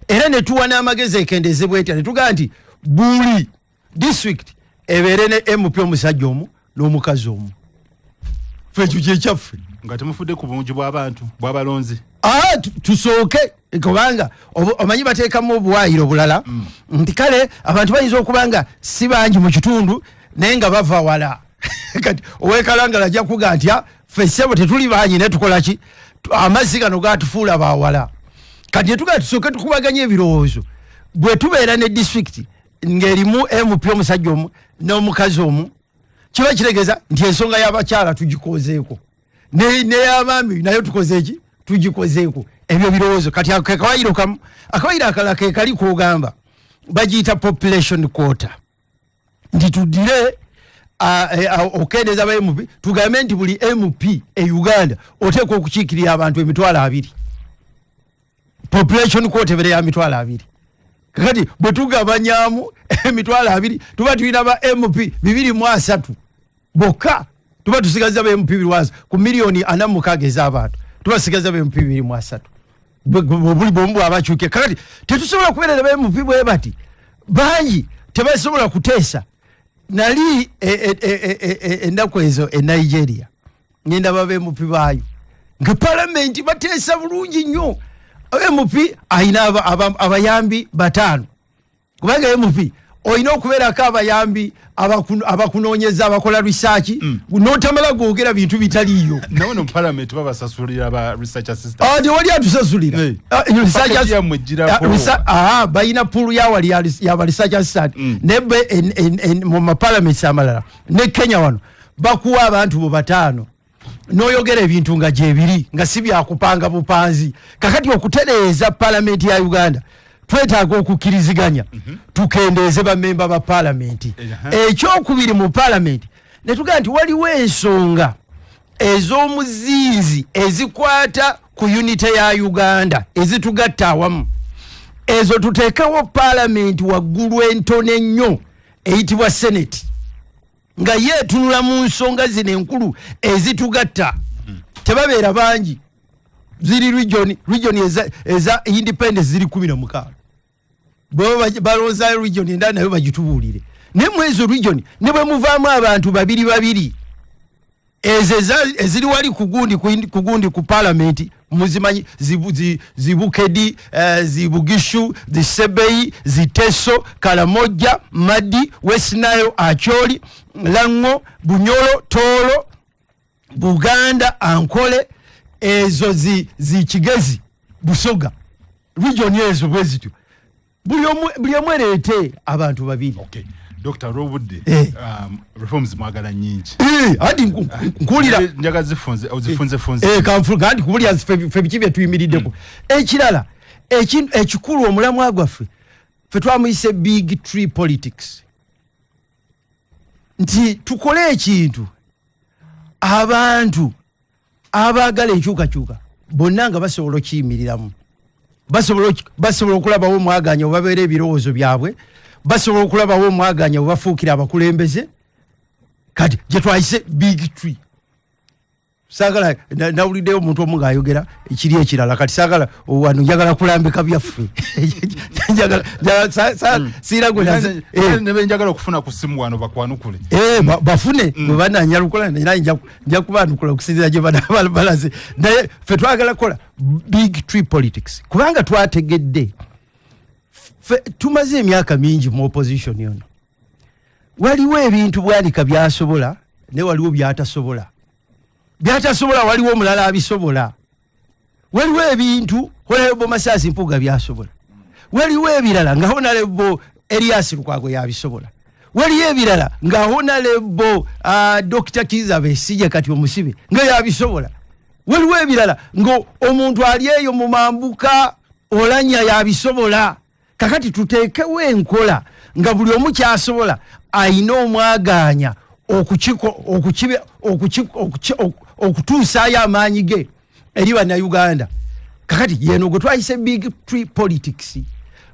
era ne tuwa n'amagezi ekendezebwe etya, ne tugamba nti buli district ebeere ne MP omusajja omu n'omukazi omu. Ffe ekyo kyekyaffe. Nga temufudde ku bungi bw'abantu bw'abalonzi. Tusooke, kubanga omanyi bateekamu obuwaayiro bulala nti kale abantu bayinza okuba nga si bangi mu kitundu naye nga bava wala. Kati owekalangala ajja kuga nti ffe ssebo tetuli bangi naye tukola ki, amazzi gano gatufuula bawala. Kati netugaa tusooke tukubaganye ebirowoozo. Bwe tubeera ne disitulikiti ng'erimu MP omusajja omu n'omukazi omu, kiba kitegeeza nti ensonga y'abakyala tugikozeeko, n'ey'abaami nayo tukoze eki, tugikozeeko. Ebyo birowoozo. Kati akawayiro kamu, akawayiro akalala ke kali kogamba bagiyita population quota, nti tuddire okukendeeza ba MP, tugambe nti buli MP e Uganda oteekwa okukiikirira abantu 20,000. Population quota ebeera ya 20,000. Kakati bwe tugabanyamu 20,000 tuba tulina ba MP 230 bokka, tuba tusigaza ba MP 2 ku 46 million ez'abantu, tuba tusigaza ba MP 230 buli bwomu bwabakyuke. Kakati tetusobola kubeerera ba MP bwe bati bangi, tebasobola kuteesa. Nali ennaku ezo e Nigeria, ngenda ba MP baayo nga palamenti bateesa bulungi nnyo. MP ayina abayambi 5, kubanga MP olina okubeerako abayambi abakunoonyeza, abakola research, n'otamala gwogera bintu bitaliiyo. Nawe no parliament babasasulira ba research assistant? Tewali atusasulira. Balina pool yawali yaba research assistant, nebe mu maparliaments amalala ne Kenya wano bakuwa abantu bo 5 n'oyogera ebintu nga gyebiri, nga si byakupanga bupanzi. Kakati okutereeza palamenti ya Uganda twetaaga okukkiriziganya, tukendeeze bamemba ba palamenti. Ekyokubiri, mu palamenti netugamba nti waliwo ensonga ez'omuzinzi ezikwata ku unity ya Uganda ezitugatta awamu, ezo tuteekewo palamenti waggulu entono ennyo eyitibwa Senate, nga ye etunula mu nsonga zino enkulu ezitugatta. Tebabeera bangi, ziri region eza independence ziri 16. Bwe balowooza region endala nayo bagitubuulire, naye mu ezo region ne bwe muvaamu abantu babiri babiri, ezo eziri wali kugundi ku palamenti muzimanyi, zibukedi, zibugishu, zisebei, ziteso, Karamoja, Madi, West Nile, Acholi, Lango, Bunyoro, Toro, Buganda, Ankole, ezo zikigezi, Busoga, region ezo bwe zityo, buli omu ereete abantu babiri. Okay. Dr. Robudde, reforms mwagala nyingi. Andi nkuwulira. Njaga zifunze, ozifunze funze. Kanfu, kandi kubulya ffe biki bye tuyimiriddeko. Ekirala, ekikulu omulamwa gwaffe, ffe twamuyise big tree politics, nti tukole ekintu abantu abaagala enkyukakyuka bonna nga basobola okukiyimiriramu, basobola okulabawo omwaganya we babeera ebirowoozo byabwe, basobola okulabawo omwaganya we bafuukira abakulembeze. Kati gye twayise big tree, saagala nawuliddeyo omuntu omu ng'ayogera ekiri ekirala. Kati saagala wano, njagala kulambika byaffe. Siira gwe Nebe njagala okufuna ku simu wano bakwanukule. Bafune bwe bananyalukola, naye nja kubanukula okusinziira gye balaze. Naye ffe twagala kukola big tree politics, kubanga twategedde ffe tumaze emyaka mingi mu opposition yono, waliwo ebintu Bwanika byasobola naye waliwo byatasobola. Byatasobola waliwo omulala abisobola. Waliwo ebintu Honorable Masasi Mpuuga byasobola, waliwo ebirala nga Honorable Elias Lukwago yabisobola, waliyo ebirala nga Honorable Dr Kiza Besigye kati omusibe nga yabisobola, waliwo ebirala nga omuntu ali eyo mu mambuka Olanya yabisobola. Kakati tuteekewo enkola nga buli omu kyasobola ayina omwaganya okutuusaayo amaanyi ge eri Bannayuganda. Kakati yeno gwe twayise big tree politics.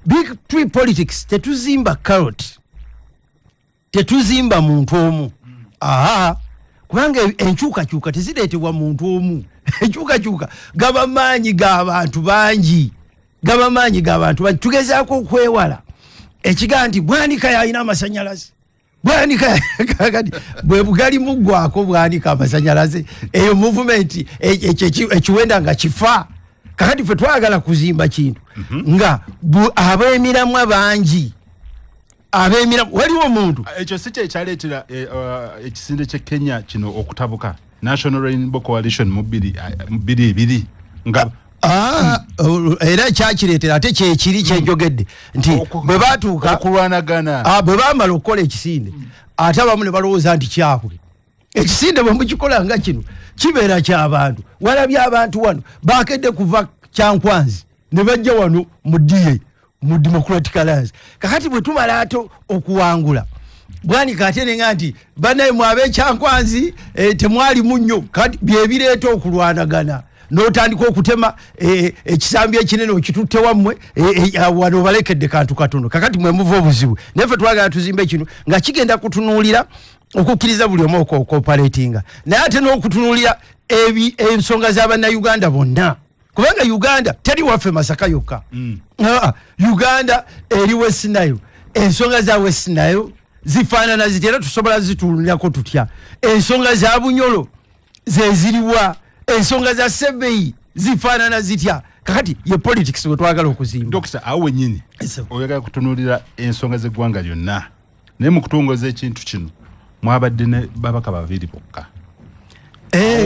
Big tree politics, tetuzimba carrot, tetuzimba muntu omu. Aha, kubanga enkyukakyuka tezireetebwa muntu omu. Enkyukakyuka gaba maanyi g'abantu bangi, gaba maanyi g'abantu bangi. Tugezaako okwewala ekigaa nti Bwanika yalina amasanyalaze. Bwanika kakati bwe bugali muggwako bwanika amasanyalaze, eyo movement ekiwenda nga kifa. Kakati ffe twagala kuzimba kintu nga ab'emiramwa bangi, ab'emiramwa waliwo omuntu. Ekyo si kyekyaleetera ekisinde ky'e Kenya kino okutabuka, National Rainbow Coalition mu 2020 nga era kyakireetera ate kyekiri kyenjogedde nti bwe batuuka okulwanagana, bwe bamala okukola ekisinde ate abamu ne balowooza nti kyabwe. Ekisinde bwe mukikola nga kino kibeera ky'abantu. Walabye abantu wano bakedde kuva Kyankwanzi ne bajja wano mu DA, mu Democratic Alliance. Kakati bwe tumala ate okuwangula Bwanika ate nenga nti bannaye mwe ab'Ekyankwanzi temwalimu nnyo. Kati byebireeta okulwanagana, n'otandika okutema ekisambi ekinene okitutte wammwe, wano obalekedde kantu katono. Kakati mwe muva obuzibu. Naye ffe twagala tuzimbe kino nga kigenda kutunuulira okukkiriza buli omu okooperatinga, naye ate n'okutunuulira ensonga z'abannayuganda bonna, kubanga Uganda teri waffe Masaka yokka. Uganda eri West Nile. Ensonga za West Nile zifaanana zitya era tusobola zitunuulirako tutya? Ensonga za Bunyolo zeziriwa? Ensonga za Sebeyi zifaanana zitya? Kakati ye politics bwe twagala okuzimba. Dokita, awo wennyini oyagala kutunuulira ensonga z'eggwanga lyonna, naye mu kutongoza ekintu kino mwabadde ne babaka babiri bokka.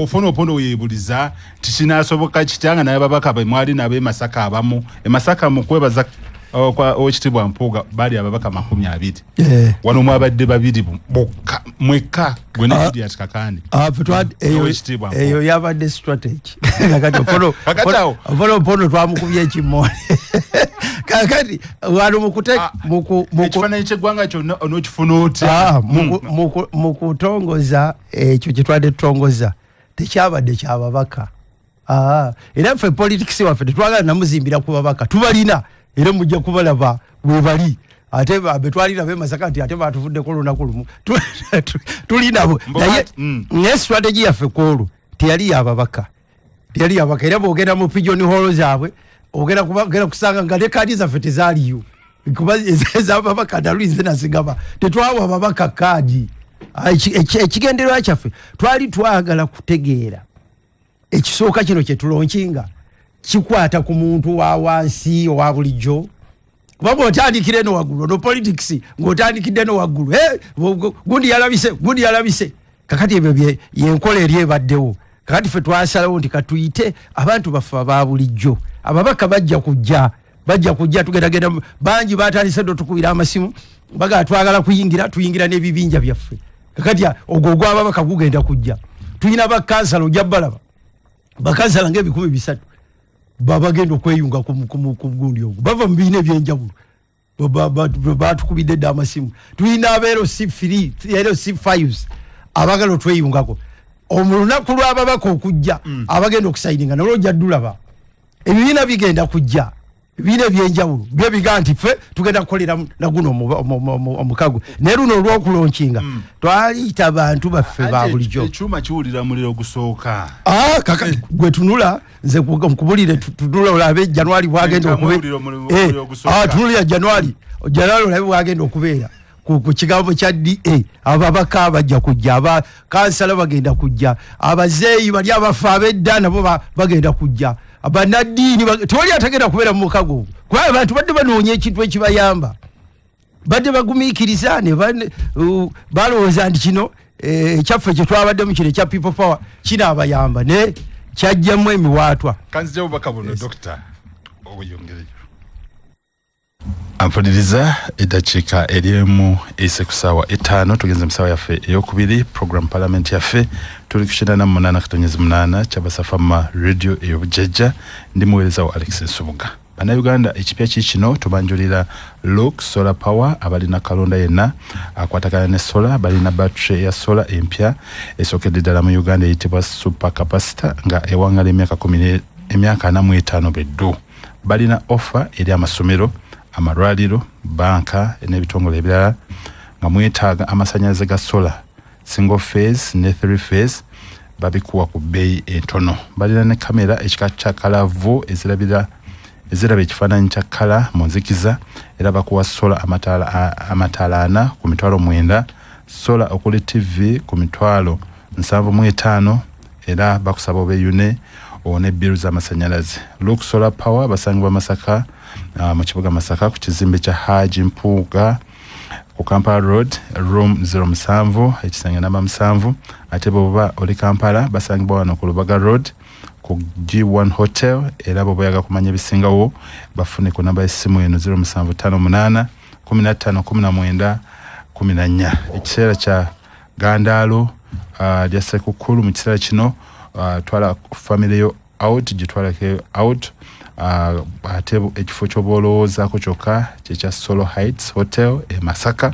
Ofuna opondo weebuliza nti kinaasoboka kitya nga n'ababaka be mwali nabo e Masaka abamu, e Masaka mu kwebaza Owekitiibwa Mpuuga baali ababaka 20, wano mwabadde babiri bokka mwekka gwe ne Julius Kakande. Eyo yabadde strategy. Kakati opono twamukubye ekimoole. Kakati wano ekifaananyi ky'eggwanga kyonna onookifuna otya? Mu kutongoza ekyo kye twadde tutongoza tekyabadde kyababaka. Era ffe politics waffe tetwagala namuzimbira ku babaka, tubalina era mujja kubalaba webali. Ate betwalira be Masaka nti ate batuvuddeko olunaku lumu tuli nabo. Naye ne strategy yaffe kwolwo teyali yababaka, teyali yababaka. Era bwogenda mu pigeon hall zaabwe ogenda kusanga nga ne kaadi zaffe tezaaliyo, kuba ez'ababaka naluize nazigaba, tetwawa babaka kaadi. Ekigendererwa kyaffe twali twagala kutegeera ekisooka kino kye tulonkinga kikwata ku muntu wa wansi owa bulijjo, kuba bw'otandikira eno waggulu ono politics ng'otandikidde eno waggulu gundi yalabise, gundi yalabise. Kakati ebyo yenkola eri ebaddewo. Kakati ffe twasalawo nti katuyite abantu baffe aba bulijjo. Ababaka bajja kujja, bajja kujja, tugendagenda bangi batandise dde otukubira amasimu bagala twagala kuyingira, tuyingira n'ebibinja byaffe. Kakati ogwo ogw'ababaka gugenda kujja. Tulina bakansala, ojja balaba bakansala nga 300 babagenda okweyunga ku gundi ogwo, bava mu bibiina ebyenjawulo, batukubidde dda amasimu. Tulina aba LC3, LC5 abagala otweyungako. Omulunaku lw'ababaka okujja abagenda okusayininga nalwo ojja ddulaba. Ebibiina bigenda kujja, ebibiina ebyenjawulo byo bigaa nti ffe tugenda kukolera naguno omukago. Naye luno olw'okulonkinga twaliyita bantu baffe ba bulijjo. Ekyuma kiwulira muliro gusooka. Gwe tunula nze nkubulire, tunula olabe January bwagenda okubeera. Tunulira January, January olabe bwagenda okubeera ku kigambo kya DA. Ababaka bajja kujja, abakansala bagenda kujja, abazeeyi bali abafa ab'edda nabo bagenda kujja, abannaddiini tewali atagenda kubeera mu mukago ogwo, kuba abantu badde banoonya ekintu ekibayamba, badde bagumiikiriza ne balowooza nti kino ekyaffe kye twabaddemu kino ekya People Power kinaabayamba, naye kyajjamu emiwaatwa. Kanzija obubaka buno Dokita obuyongereyo. Ampuliriza, eddakiika eryemu eyise ku ssaawa 5, tugenze mu ssaawa yaffe eyokubiri, program Parliament Yaffe. Tuli ku 98.8 Kyabasafama Radio ey'obujjajja. Ndi muweereza wa Alex Nsubuga. Bannayuganda, ekipya kiikino, tubanjulira Look Solar Power. Abalina kalonda yenna akwatagana ne solar, balina battery ya solar empya esookedde ddala mu Uganda eyitibwa super capacitor nga ewangala emyaka kumi, emyaka 45 beddu. Balina offer eri amasomero, amalwaliro, banka n'ebitongole ebirala nga mwetaaga amasannyalaze ga solar, single phase ne three phase, babikuwa ku bbeeyi entono. Balina ne kamera ekika kya kalavu ezirabira, eziraba ekifaananyi kya kala mu nzikiza. Era bakuwa solar amataala 40 ku 90,000. Solar okuli TV ku 75,000, era bakusaba obeyune owone bill z'amasannyalaze. Look Solar Power basangibwa Masaka, mu kibuga Masaka, ku kizimbe kya Haji Mpuuga ku Kampala Road, room 07, ekisenge namba 7. Ate bw'oba oli Kampala, basangibwa wano ku Lubaga Road ku G1 Hotel. Era bw'oba oyagala kumanya ebisingawo, bafune ku namba y'essimu eno 0758 15 19 14. Ekiseera kya gandaalo lya Ssekukulu. Mu kiseera kino twala famire yo out, gitwalako out. Ate ekifo ky'oba olowoozaako kyokka kyekya Solo Heights Hotel e Masaka.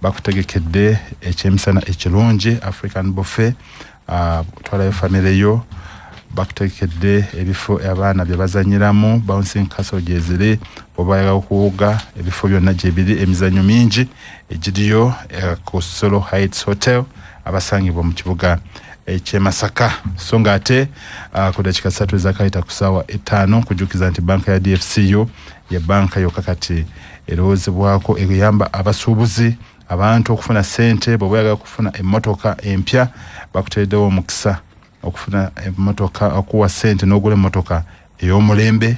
Bakutegekedde ekyemisana ekirungi, African buffet. Twalayo famire yo. Bakutegekedde ebifo abaana bye bazanyiramu, bouncing castle gyeziri, oba oyagala okuwuga, ebifo byonna gyebiri, emizannyo mingi egiriyo ku Solo Heights Hotel abasangibwa mu kibuga ekyemasaka. So nga ate ku dakiika 3 ezakayita ku ssaawa 5, kujjukiza nti banka ya DFCU ye banka yokka kati erowoozebwako eyamba abasuubuzi, abantu okufuna sente. Bw'oba oyagala kufuna emmotoka empya, bakuteereddewo omukisa okufuna emmotoka, okuwa sente n'ogula emmotoka ey'omulembe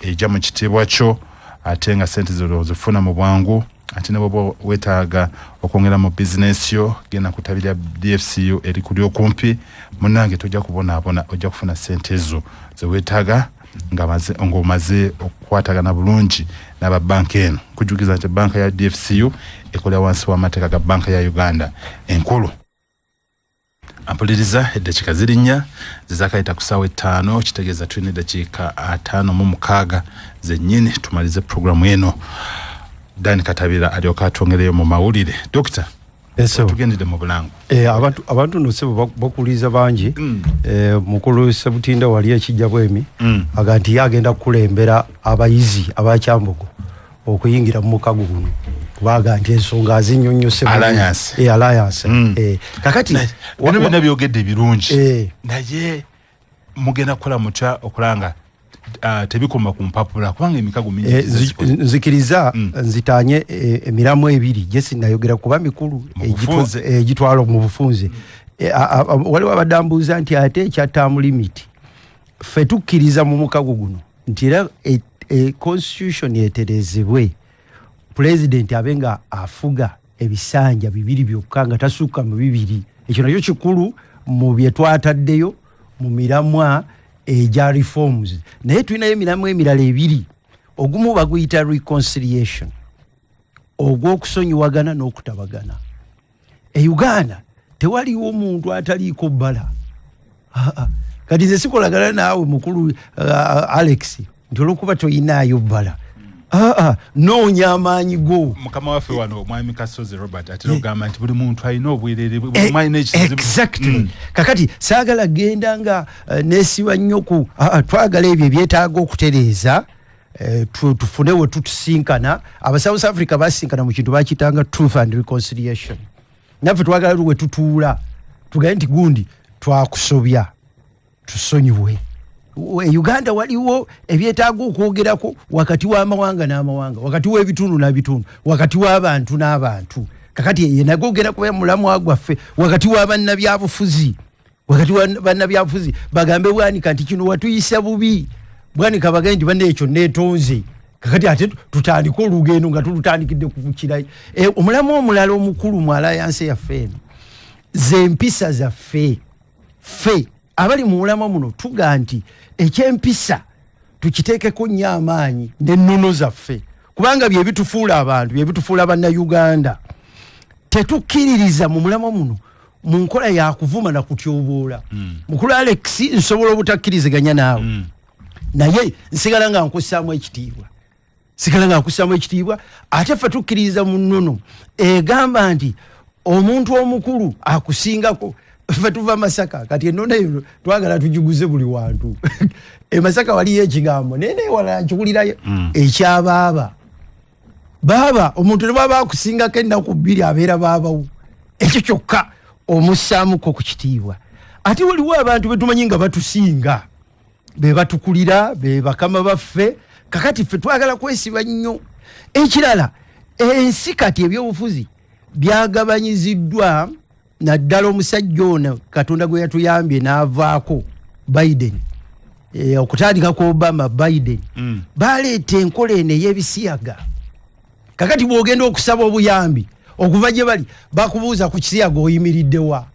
ejja mu kitiibwa kyo, ate nga sente zino ozifuna mu bwangu. Ate ne bwoba weetaaga okwongera mu bizinesi yo, genda ku ttabi lya DFCU eri kuli okumpi. Munnange, tojja kubonaabona, ojja kufuna sente ezo zeweetaaga ng'omaze okukwatagana bulungi n'aba banka eno. Kujjukiza nti banka ya DFCU ekolera wansi w'amateeka ga Banka ya Uganda enkulu. Ampuliriza, eddakiika ziri 4 zezakayita ku ssaawa 5, kitegeeza tulina eddakiika 56 zennyini tumalize puroguramu eno. Dan Katabira alyoka atwongereyo mu mawulire. Dokita, tugendedde mu bulango. Abantu nno sebo bakuliza bangi. Mukulu Sebutinda wali ekijja bwemi aga nti ye agenda kukulembera abayizi abakyambogo okuyingira mu mukago guno, kubaga nti ensonga azinnyonnyose. Alliance. Alliance. Kakati bino byonna byogedde ebirungi, naye mugenda kukola mutya okulanga tebikoma ku mpapula, kubanga emikago mingi Nzikiriza nzitanye emiramu ebiri gye sinnayogera kuba mikulu egitwala mu bufunze. Waliwo abadde ambuuza nti ate ekya term limit. Ffe tukkiriza mu mukago guno nti era constitution eterezebwe, pulezidenti abe nga afuga ebisanja 2 byokka, nga tasukka mu 2. Ekyo nakyo kikulu mu bye twataddeyo mu miramwa egya reforms. Naye tulinayo emiramwa emirala ebiri. Ogumu baguyita reconciliation, ogw'okusonyiwagana n'okutabagana. E Uganda tewaliwo omuntu ataliiko bbala. Kati nze sikolagana naawe mukulu Alex nti olwokuba toyinaayo bbala. Noonya amaanyi go. Mukama waffe wano Mwami Kasozi Robert atera okugamba nti buli muntu alina obwerere, buli omu alina ekizibu. Exactly. Kakati saagala genda nga nesiba nnyo ku twagala ebyo ebyetaaga okutereeza, tufune we tutusinkana. Aba South Africa basinkana mu kintu bakiyitanga truth and reconciliation. Naffe twagala we tutuula tugambe nti gundi twakusobya, tusonyiwe. E Uganda waliwo ebyetaaga okwogerako wakati w'amawanga n'amawanga, wakati w'ebitundu n'ebitundu, wakati w'abantu n'abantu. Kakati ye nagogera kuba mulamwa gwaffe wakati wa bannabyabufuzi, wakati wa bannabyabufuzi bagambe Bwanika nti kino watuyisa bubi, Bwanika bagambe nti banne ekyo neetonze. Kakati ate tutandike olugendo nga tulutandikidde ku kirayi. Omulamwa omulala omukulu mu alliance yaffe eno z'empisa zaffe. Ffe abali mu mulamwa muno tuga nti ekyempisa tukiteekeko nnyo amaanyi n'ennono zaffe, kubanga bye bitufuula abantu, bye bitufuula Bannayuganda. Tetukkiririza mu mulamwa muno mu nkola ya kuvuma na kutyoboola. Mukulu Alex, nsobola obutakkiriziganya naawe, naye nsigala nga nkussaamu ekitiibwa, sigala nga nkussaamu ekitiibwa. Ate ffe tukkiririza mu nnono egamba nti omuntu omukulu akusingako. Ffe tuva Masaka, kati ennono eyo twagala tugiguze buli wantu. E Masaka waliyo ekigambo naye newala nkiwulirayo ekyabaaba. Baaba omuntu ne bwaba akusingako ennaku 2 abeera baabawo, ekyo kyokka omussaamuko ku kitiibwa. Ate waliwo abantu betumanyi nga batusinga, be batukulira, be bakama baffe. Kakati ffe twagala kwesiba nnyo. Ekirala, ensi kati ebyobufuzi Byagabanyiziddwa naddala omusajja ono Katonda gwe yatuyambye n'avaako, Biden, okutandika ku Obama, Biden, baleeta enkola eno ey'ebisiyaga. Kakati bw'ogenda okusaba obuyambi okuva gye bali, bakubuuza ku kisiyaga oyimiriddewa.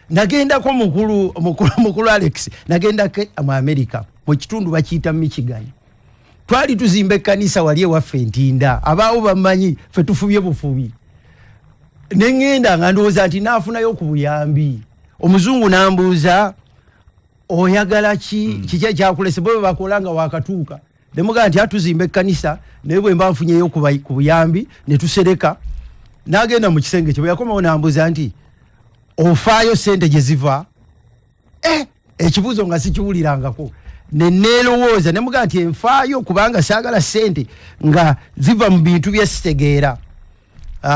Nagendako, mukulu, mukulu, mukulu Alex, nagendako mu America, mu kitundu bakiyita Michigan. Twali tuzimba ekkanisa wali ewaffe Entinda, abaawo bamanyi ffe tufubye bufubi. Neŋŋenda nga ndowooza nti naafunayo ku buyambi. Omuzungu n'ambuuza, "Oyagala ki? Kiki ekyakulese?" Bwe bakola nga wakatuuka, nemugamba nti atuzimba ekkanisa, naye bwe mba nfunyeyo ku buyambi ne tusereka. N'agenda mu kisenge kye, bwe yakomawo n'ambuuza nti, "Ofaayo sente gye ziva?" Ekibuuzo nga sikiwulirangako. Neneerowooza, nemugamba nti enfaayo kubanga saagala sente nga ziva mu bintu byesitegeera.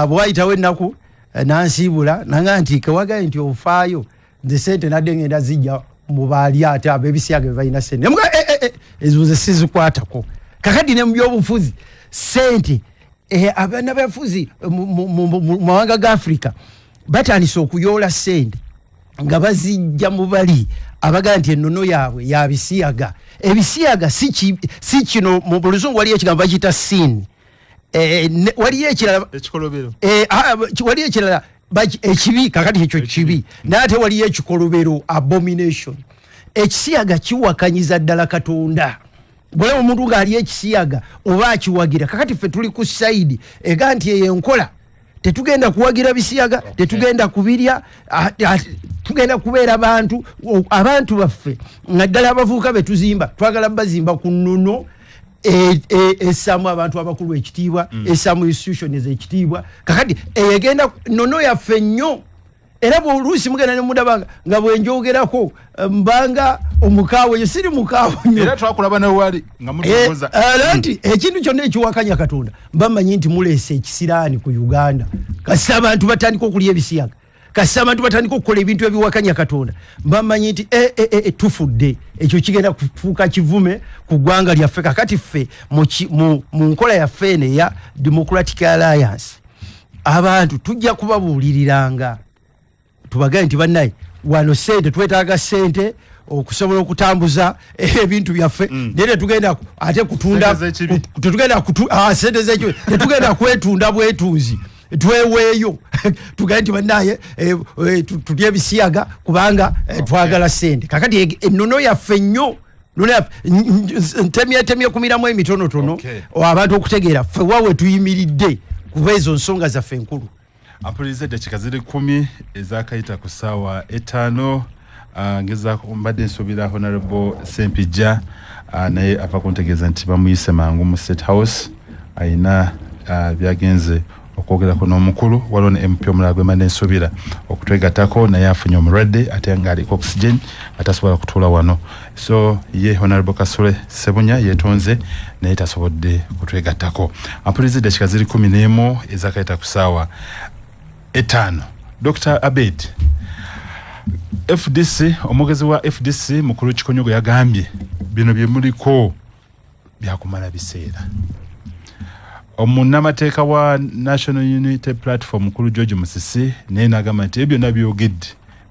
Bwe wayitawo ennaku, nansiibula nanga nti kewagaye nti ofaayo, nze sente nadde ngenda zijja mu baali ate ab'ebisiyaga be balina sente. Nemuga ezo nze sizikwatako. Kakati ne mu byobufuzi sente, abanabyafuzi mu mawanga ga Africa batandise okuyoola sente nga bazijja mu bali abagaa nti ennono yaabwe yabisiyaga. Ebisiyaga si kino, mu luzungu waliyo ekigambo bakiyita sin. Waliyo ekirala Ekikolobero. Waliyo ekirala ekibi. Kakati ekyo kibi, naye ate waliyo ekikolobero, abomination. Ekisiyaga kiwakanyiza ddala Katonda. Bwolaba omuntu ng'ali ekisiyaga oba akiwagira. Kakati ffe tuli ku side ega nti eyo enkola tetugenda kuwagira bisiyaga, tetugenda kubirya, tugenda kubeera bantu, abantu baffe naddala abavubuka betuzimba twagala bazimba ku nnono essaamu abantu abakulu ekitiibwa, essaamu institutions ekitiibwa. Kakati eyo egenda nnono yaffe nnyo. Era bwoluusi mugenda nemundaba nga bwenjogerako mbanga omukaawe, eyo siri mukaawe nnyo. Era twakulaba newali nga mutongoza. Era nti ekintu kyonna ekiwakanya Katonda, mbamanyi nti muleese ekisiraani ku Uganda. Kasita abantu batandika okulya ebisiyaga, kasita abantu batandika okukola ebintu ebiwakanya Katonda, mbamanyi nti tufudde. Ekyo kigenda kufuuka kivume ku ggwanga lyaffe. Kakati ffe mu nkola yaffe eno eya Democratic Alliance, abantu tujja kubabuuliriranga, tubagambe nti bannaye, wano sente twetaaga sente okusobola okutambuza ebintu byaffe, naye tetugenda ate kutunda Sente z'ekibi. Tetugenda sente z'ekibi, tetugenda kwetunda bwetunzi tweweeyo tugambe nti bannaye, tulye ebisiyaga kubanga twagala sente. Kakati ennono yaffe nnyo, nnono yaffe, ntemyetemye ku miramu emitonotono abantu okutegeera ffe wawe tuyimiridde, kuba ezo nsonga zaffe enkulu. Ampuliriza, eddakiika ziri 10 ezakayita ku ssaawa 5. Ngezaako mbadde nsuubira Honorable Sempijja, naye ava kuntegeeza nti bamuyise mangu mu State House, ayina byagenze okwogerako n'omukulu. Waliwo ne MP omulala gwe mbadde nsuubira okutwegattako, naye afunye omulwadde ate ng'aliko oxygen, atasobola kutuula wano. So ye Honorable Kasule Sebunya yeetonze, naye tasobodde kutwegattako. Ampuliriza, eddakiika ziri 11 ezakayita ku ssaawa 5. Dr Abed, FDC, omwogezi wa FDC mukulu Kikonyogo yagambye bino bye muliko byakumala biseera. Omunnamateeka wa National Unity Platform mukulu George Musisi naye nagamba nti ebyo byonna byogedde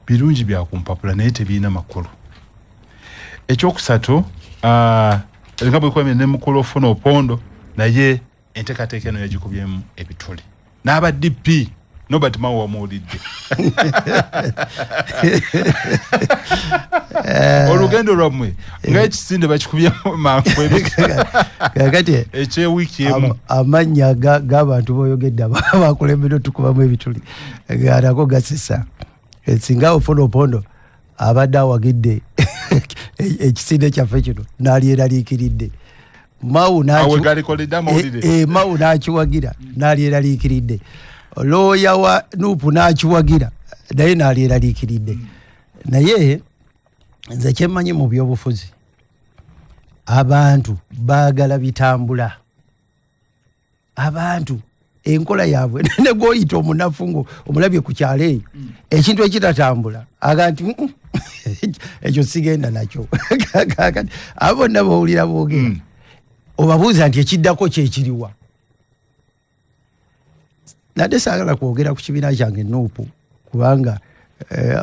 birungi byakumpapula, naye tebirina makulu. Ekyokusatu, nga bwekwamye ne mukulu Ofuna Opondo, naye enteekateeka eno yagikubyemu ebituli n'aba DP. Nobert Mao wamuwulidde olugendo lwammwe ngaekisinde bakikubyemu mangu Kakati ekyewiiki emu. Amannya g'abantu boyogedde abakulembedde otukubamu ebituli nako gasesa. Singa Ofuna Opondo abadde awagidde ekisinde kyaffe kino, nalyeraliikiridde. Mao Awe galikoledde amawulire. Mao n'akiwagira, nalyeraliikiridde. Looya wa NUP n'akiwagira, naye nalyeraliikiridde. Naye nze kyemmanyi mu byobufuzi, abantu baagala bitambula. Abantu enkola yaabwe, ne gwoyita omunafu ngo omulabye ku kyalo eyo, ekintu ekitatambula aga nti, ekyo sigenda nakyo." Kakati abo bonna bowulira boogera, obabuuza nti ekiddako kyekiriwa? Nadde saagala kwogera ku kibiina kyange NUP, kubanga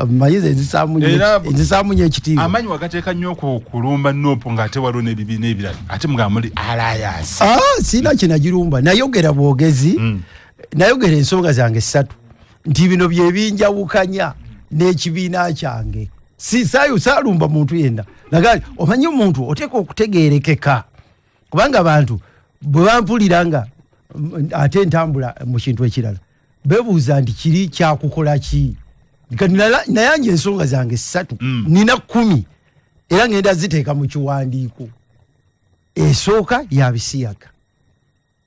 manyize nzisaamu nnyo ekitiibwa. Amaanyi wagateeka nnyo ku kulumba NUP ng'ate waliwo n'ebibiina ebirala, ate nga muli alliance. Sirina kinagirumba, nayogera bwogezi. Nayogera ensonga zange ssatu nti bino byebinjawukanya n'ekibiina kyange. Sisaayo saalumba muntu yenna. Nagali omanyi omuntu oteeka okutegeerekeka, kubanga abantu bwe bampulira nga ate ntambula mu kintu ekirala bebuuza nti kiri kyakukola ki. Nayanja ensonga zange ssatu, nina 10 era ngenda ziteeka mu kiwandiiko. Esooka ya bisiyaga,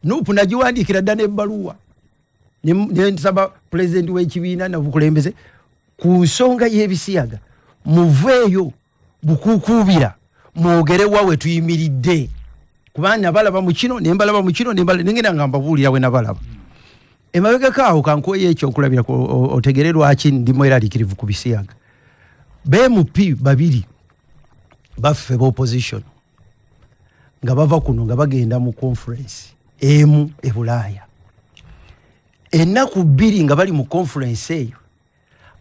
NUP nagiwandiikira dda n'ebbaluwa nensaba pulezidenti w'ekibiina nabukulembeze ku nsonga y'ebisiyaga, muveeyo bukukuubira mwogere wa we tuyimiridde, kubanga nabalaba mu kino nembalaba mu kino nengenda nga mbabuulira we nabalaba. Emabegako awo kankuweyo ekyokulabirako otegere lwaki ndi mweraliikirivu ku bisiyaga. BMP babiri baffe b'opposition nga bava kuno nga bagenda mu conference emu e Bulaaya, ennaku 2 nga bali mu conference eyo,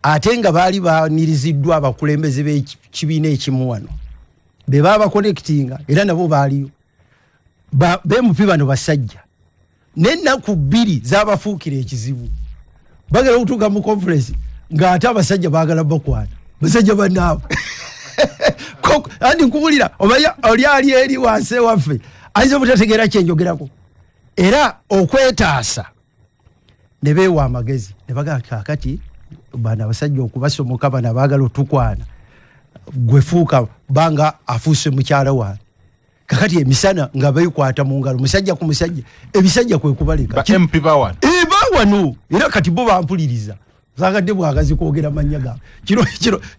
ate nga baali baaniriziddwa abakulembeze b'ekibiina ekimu wano be baabakonectinga, era nabo baaliyo. BMP bano basajja n'ennaku 2 zabafuukira ekizibu, bagala okutuuka mu conference ng'ate abasajja baagala bakwana basajja bannaabwe. Andi nkubulira omanya oli ali eri wansi ewaffe ayinza obutategeera kyenjogerako. Era okwetaasa ne beewa amagezi ne bagamba kaakati bano abasajja okubasomoka bano abaagala otukwana, gwe fuuka banga afuuse mukyala wange. Kakati emisana nga beekwata mu ngalo musajja ku musajja, ebisajja kwe kubaleka. Ba MP bawano. Bawano. Era kati bo bampuliriza, saagadde bwagazi kwogera mannya gaabwe.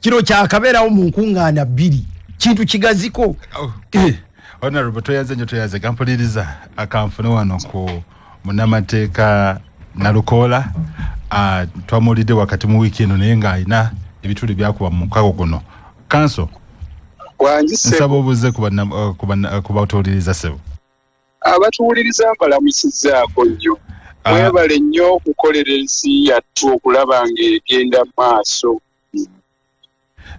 Kino kyakabeerawo mu nkuŋŋaana 2, kintu kigaziko. Honorable toyanze nnyo, toyanze gampuliriza akanfune wano ku munnamateeka Nalukoola. Twamuwulidde wakati mu wiiki eno naye ng'alina ebituli byakuba mu mukago guno. Kanso, nsaba obuuze ku batuwuliriza ssebo. Abatuwuliriza mbalamusizzaako nnyo. Mwebale nnyo okukolera ensi yattu okulaba ng'egenda maaso.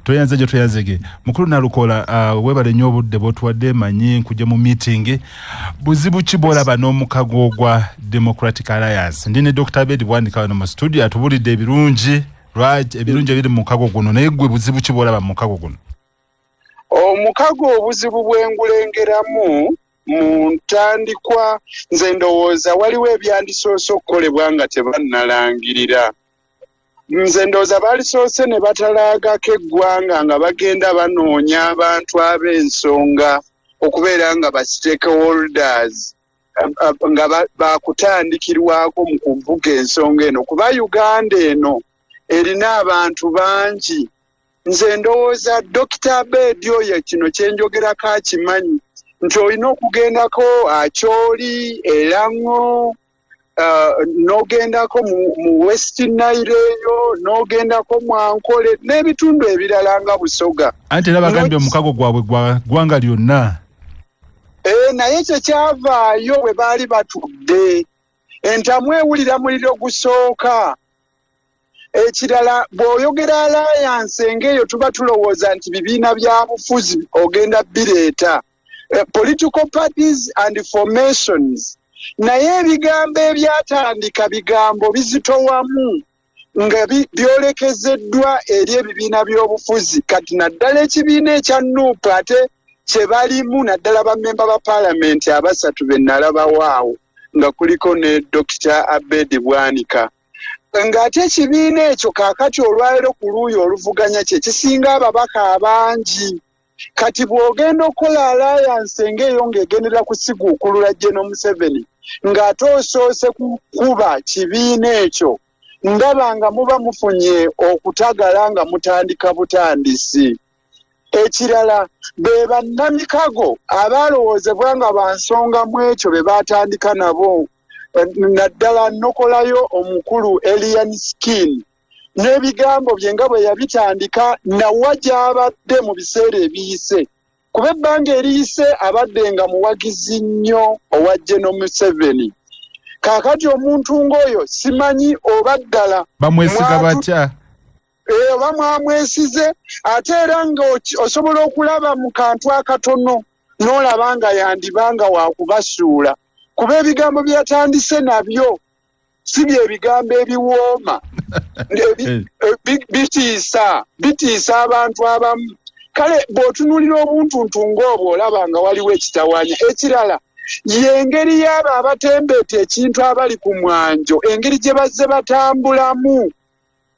Toyanze gye toyanzege. Mukulu Nalukoola, webale nnyo obudde bw'otuwadde, manyi nkujja mu meeting. Buzibu ki bw'olaba n'omukago gwa Democratic Alliance? Ndi ne Dr. Abed Bwanika wano mu studio atubulidde ebirungi ebirungi ebiri mu mukago guno, naye ggwe buzibu ki bw'olaba mu mukago guno? Omukago obuzibu bwengulengeramu mu ntandikwa, nze ndowooza waliwo ebyandisoose okukolebwa nga tebannalangirira. Nze ndowooza baalisoose ne batalaagako eggwanga nga bagenda banoonya abantu ab'ensonga okubeera nga ba stakeholders, nga bakutandikirwako mu kuvuga ensonga eno, kuba Uganda eno erina abantu bangi. Nze ndowooza Dr. Abed oyo kino kyenjogerako akimanyi nti olina okugendako Acholi, Erango, n'ogendako mu West Nile eyo, n'ogendako mu Ankole n'ebitundu ebirala nga Busoga. Anti era bagambye omukago gwabwe gwa ggwanga lyonna. Naye kye kyavaayo bwe baali batudde, entamu ewulira muliro gusooka. Ekirala bw'oyogera alliance ng'eyo tuba tulowooza nti bibiina bya bufuzi ogenda bireeta, political parties and formations, naye ebigambo ebyatandika bigambo bizitowamu nga byolekezeddwa eri ebibiina by'obufuzi. Kati naddala ekibiina ekya NUP ate kye balimu naddala bammemba ba paalamenti abasatu be nalabawo awo nga kuliko ne Dr. Abed Bwanika, ng'ate ekibiina ekyo kaakati olwaleero ku luuyi oluvuganya kye kisinga ababaka abangi. Kati bw'ogenda okukola alliance ng'eyo ng'egendera kusiguukulula General Museveni ng'ate osoose kukuba kibiina ekyo, ndaba nga muba mufunye okutagala nga mutandika butandisi. Ekirala be bannamikago abalowoozebwa nga ba nsonga mu ekyo be baatandika nabo, naddala nnokolayo omukulu Alien Skin n'ebigambo bye nga bwe yabitandika nawa gy'abadde mu biseera ebiyise, kuba ebbanga eriyise abadde nga muwagizi nnyo owa General Museveni. Kaakati omuntu ng'oyo simanyi oba ddala bamwesiga batya, oba mwamwesize. Ate era nga osobola okulaba mu kantu akatono n'olaba nga yandibanga wakubasuula, kuba ebigambo byatandise nabyo si bye bigambo ebiwooma, bitiisa abantu abamu. Kale bw'otunuulira obuntuntu ng'obwo olaba nga waliwo ekitawaanya. Ekirala y'engeri y'abo abatembeeta ekintu abali ku mwanjo, engeri gye bazze batambulamu.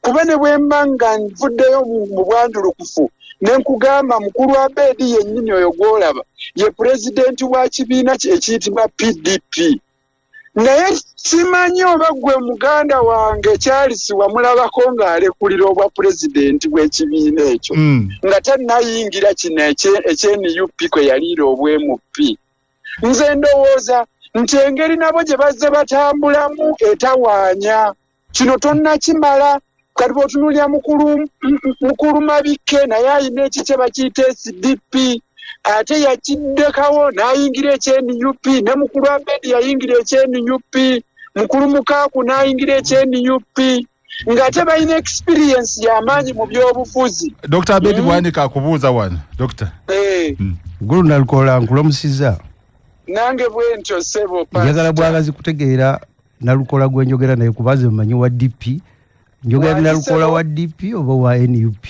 Kuba ne bwe mba nga nvuddeyo mu bwanjulukufu ne nkugamba mukulu Abedi yennyini oyo gw'olaba ye pulezidenti wa kibiina ekiyitibwa PDP, naye simanyi oba gwe muganda wange Charles wamulabako ng'alekulira obwa pulezidenti bw'ekibiina ekyo, nga tannayingira kino eky'NUP kwe yaliira obw'MP. Nze ndowooza nti engeri nabo gye bazze batambulamu etawaanya. Kino tonnakimala. Kati bw'otunuulira mukulu Mabike naye ayina ekikye bakiyita SDP, ate yakiddekawo n'ayingira eky'NUP, ne mukulu Abedi yayingira eky'NUP, mukulu Mukaaku n'ayingira eky'NUP, ng'ate balina experience y'amaanyi mu byobufuzi. Dr. Abedi Bwanika akubuuza wano. Dr. Gulu Nalukoola nkulamusiza. Nange bwe ntyo ssebo pastor. Njagala bwagazi kutegeera Nalukoola gwe njogera naye kubaze mmanyi wa DP. Njogera Nalukoola wa DP oba wa NUP?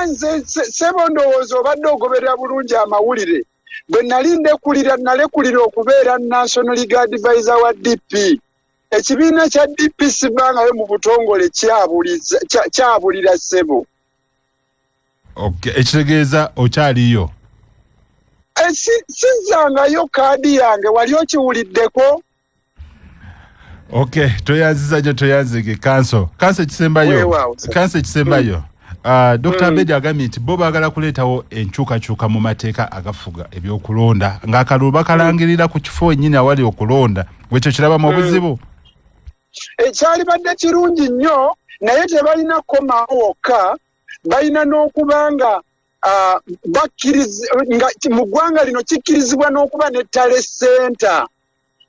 Nze ssebo ndowooza obadde ogoberera bulungi amawulire. Bwe nali ndekulira, nalekulira okubeera National League Advisor wa DP. Ekibiina kya DP sibangayo mu butongole kyabulira ssebo. Okay, ekitegeeza okyaliyo? Sizangayo kaadi yange, wali okiwuliddeko? Okay, toyanziza gyo toyanzige kanso. Kanso ekisembayo. Kanso ekisembayo. Dr. Abedi agambye nti bo baagala kuleetawo enkyukakyuka mu mateeka agafuga ebyokulonda ng'akalulu bakalangirira ku kifo wennyini awali okulonda. Gwe ekyo kirabamu obuzibu? Ekyalibadde kirungi nnyo, naye tebalina kukomawo wokka, balina n'okuba nga mu ggwanga lino kikkirizibwa n'okuba ne tally center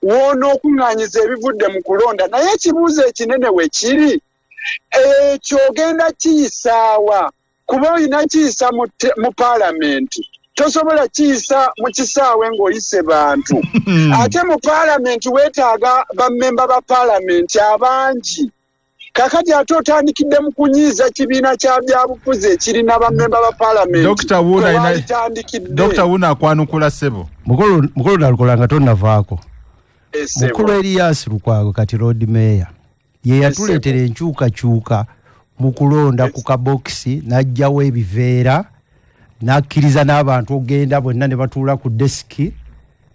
w'onookuŋŋaanyiza ebivudde mu kulonda. Naye ekibuuzo ekinene we kiri, ekyo ogenda kiyisaawa? Kuba olina kiyisa mu paalamenti, tosobola kiyisa mu kisaawe ng'oyise bantu. Ate mu paalamenti weetaaga bammemba ba paalamenti abangi. Kakati ate otandikidde mu kunyiiza kibiina kya byabufuzi ekirina bammemba ba paalamenti. Dr. Wuna akwanukula ssebo. Mukulu Nalukoola nga tonnavaako. Mukulu Erias Lukwago kati Lord Mayor ye yatuleetera enkyukakyuka mu kulonda ku kabokisi, n'aggyawo ebiveera, n'akkiriza n'abantu okugenda bonna ne batuula ku desiki.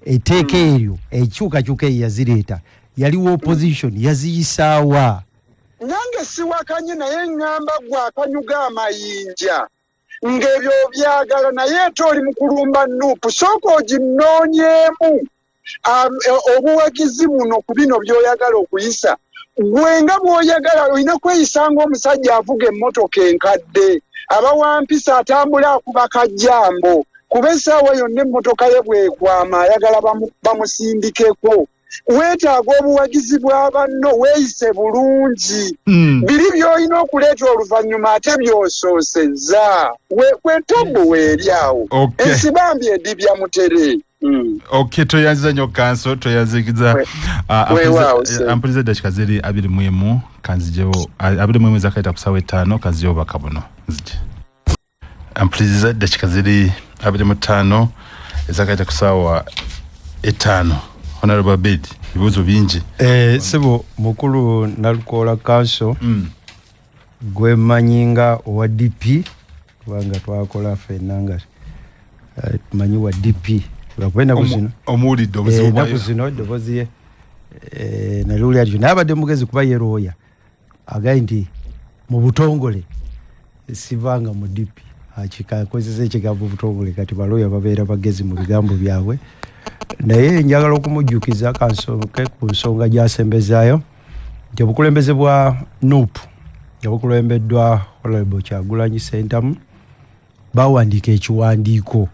Etteeka eryo, enkyukakyuka eyo yazireeta. Yaliwo opposition, yaziyisaawa. Nange siwakanye, naye ŋŋamba gwe akanyuga amayinja ng'ebyo byagala, naye ate oli mu kulumba NUP. Sooka oginoonyeemu obuwagizi buno ku bino by'oyagala okuyisa. Gwe nga bw'oyagala olina kweyisa ng'omusajja avuga emmotoka enkadde, aba wa mpisa, atambula akuba kajjambo, kuba essaawa yonna emmotoka ye bw'ekwama ayagala bamusindikeko. Weetaaga obuwagizi bwa banno, weeyise bulungi. Biri by'olina okuleeta oluvannyuma ate by'osoosezza. Kwetobu weeri awo. Ensibambi edibya mutere. Okay, toyanziza nnyo kanso, toyanziza. Ampuliza eddakiika ziri 21, kanzijewo 21 ezakayita ku ssaawa 5, kanzijewo baka buno. Nzije. Ampuliza eddakiika ziri 25 ezakayita ku ssaawa 5. Honorable Abedi, ebibuuzo bingi. Ssebo mukulu Nalukoola kanso, gwe mmanyi nga owa DP, kubanga twakola ffenna nga tumanyi wa DP. Lwakuba ennaku zino omuwulidde obuzibu bwayo. Ennaku zino eddoboozi ye naliwulira lityo, naye abadde mugezi kuba ye looya. Agambye nti mu butongole sivanga mu DP. Akozesa ekigambo butongole, kati balooya babeera bagezi mu bigambo byabwe. Naye njagala okumujjukiza kansooke ku nsonga gy'asembezaayo nti obukulembeze bwa NUP nga bukulembeddwa Honorable Kyagulanyi Ssentamu bawandiika ekiwandiiko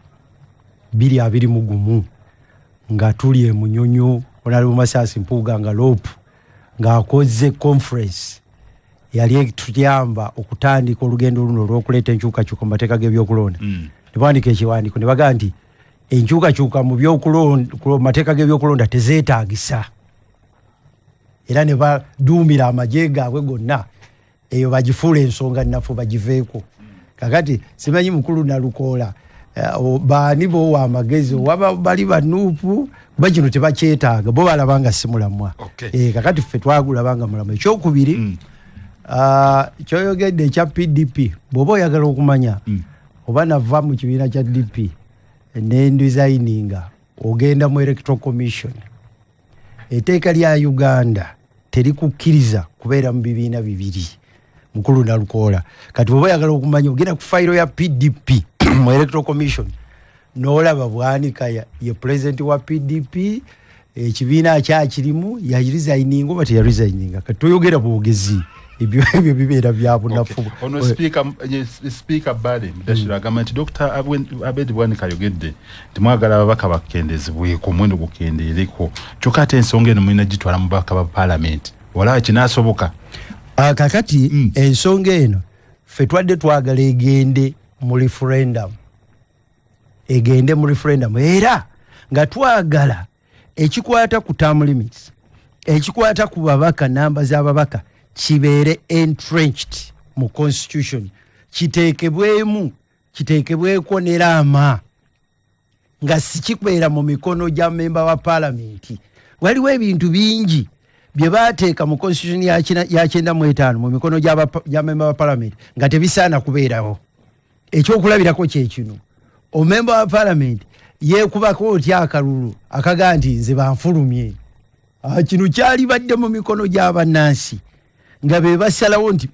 2021 nga tuli e Munyonyo Honorable Mathias Mpuuga nga LOP ng'akoze conference yali etuyamba okutandika olugendo luno olw'okuleeta enkyukakyuka mu mateeka g'ebyokulonda. Ne bawandiika ekiwandiiko ne bagamba nti enkyukakyuka mu byokulonda, ku mateeka g'ebyokulonda tezeetaagisa, era ne baduumira amagye gaabwe gonna eyo bagifuula ensonga nnafu bagiveeko. Kakati simanyi mukulu Nalukoola, baani boowa amagezi oba bali banuupu, kuba kino tebakyetaaga, bo balaba nga si mulamwa. Kakati ffe twagulaba nga mulamwa. Ekyokubiri, kyoyogedde ekya PDP, bw'oba oyagala okumanya oba nava mu kibiina kya DP nendesigninga, ogenda mu Electoral Commission. Etteeka lya Uganda terikukkiriza kubeera mu bibiina bibiri, mukulu Nalukoola. Kati bw'oba oyagala okumanya, ogenda ku fayiro ya PDP mu Electoral Commission n'olaba Bwanika ye president wa PDP, ekibiina akyakirimu, yaresigninga oba teyaresigninga. Kati toyogera bwogezi, ebyo bibeera bya bunafu. Okay. Ono speaker Bale Mudashira agamba nti Dr. Abed Bwanika ayogedde nti mwagala ababaka bakendezebweko, omuwendo gukendeereko, kyokka ate ensonga eno mulina gitwala mu babaka ba paalamenti. Walaba kinaasoboka? Kakati ensonga eno ffe twadde twagala egende mu referendum, egende mu referendum, era nga twagala ekikwata ku term limits, ekikwata ku babaka, namba z'ababaka, kibeere entrenched mu constitution, kiteekebwemu, kiteekebweko ne laama, nga sikikubeera mu mikono gya memba wa paalamenti. Waliwo ebintu bingi bye baateeka mu constitution ya 95 mu mikono gya memba wa paalamenti nga tebisaana kubeerawo. Ekyokulabirako kyekino, omemba wa paalamenti yeekubako otya akalulu akagaa nti nze banfulumye? Kino kyali badde mu mikono gy'abannansi nga be basalawo nti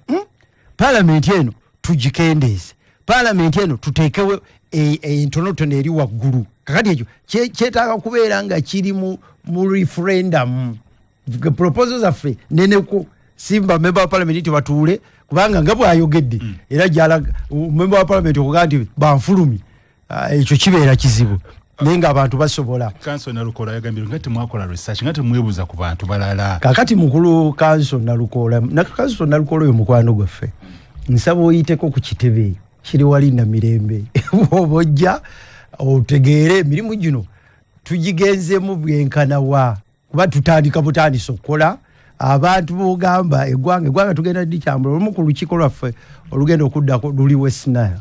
paalamenti eno tugikendeeze, paalamenti eno tuteekewo entonotono eri waggulu. Kakati ekyo kyetaaga kubeera nga kiri mu referendum. Proposal zaffe neneko simba member wa parliament nti batuule, kubanga nga bwayogedde era gyala member wa parliament okugaa nti banfulumye, ekyo kibeera kizibu, naye ng'abantu basobola. Kanso Nalukoola yagambye nga temwakola research, nga temwebuuza ku bantu balala. Kakati mukulu Kanso Nalukoola, Kanso Nalukoola oyo mukwano gwaffe, nsaba oyiteko ku kitebe kiri wali Namirembe, oba ojja otegeere emirimu gino tugigenzemu bwenkana wa, kuba tutandika butandisa okukola. Abantu bogamba eggwanga tugenda dikyambula. Olumu ku lukiiko lwaffe olugenda okuddako luli West Nile.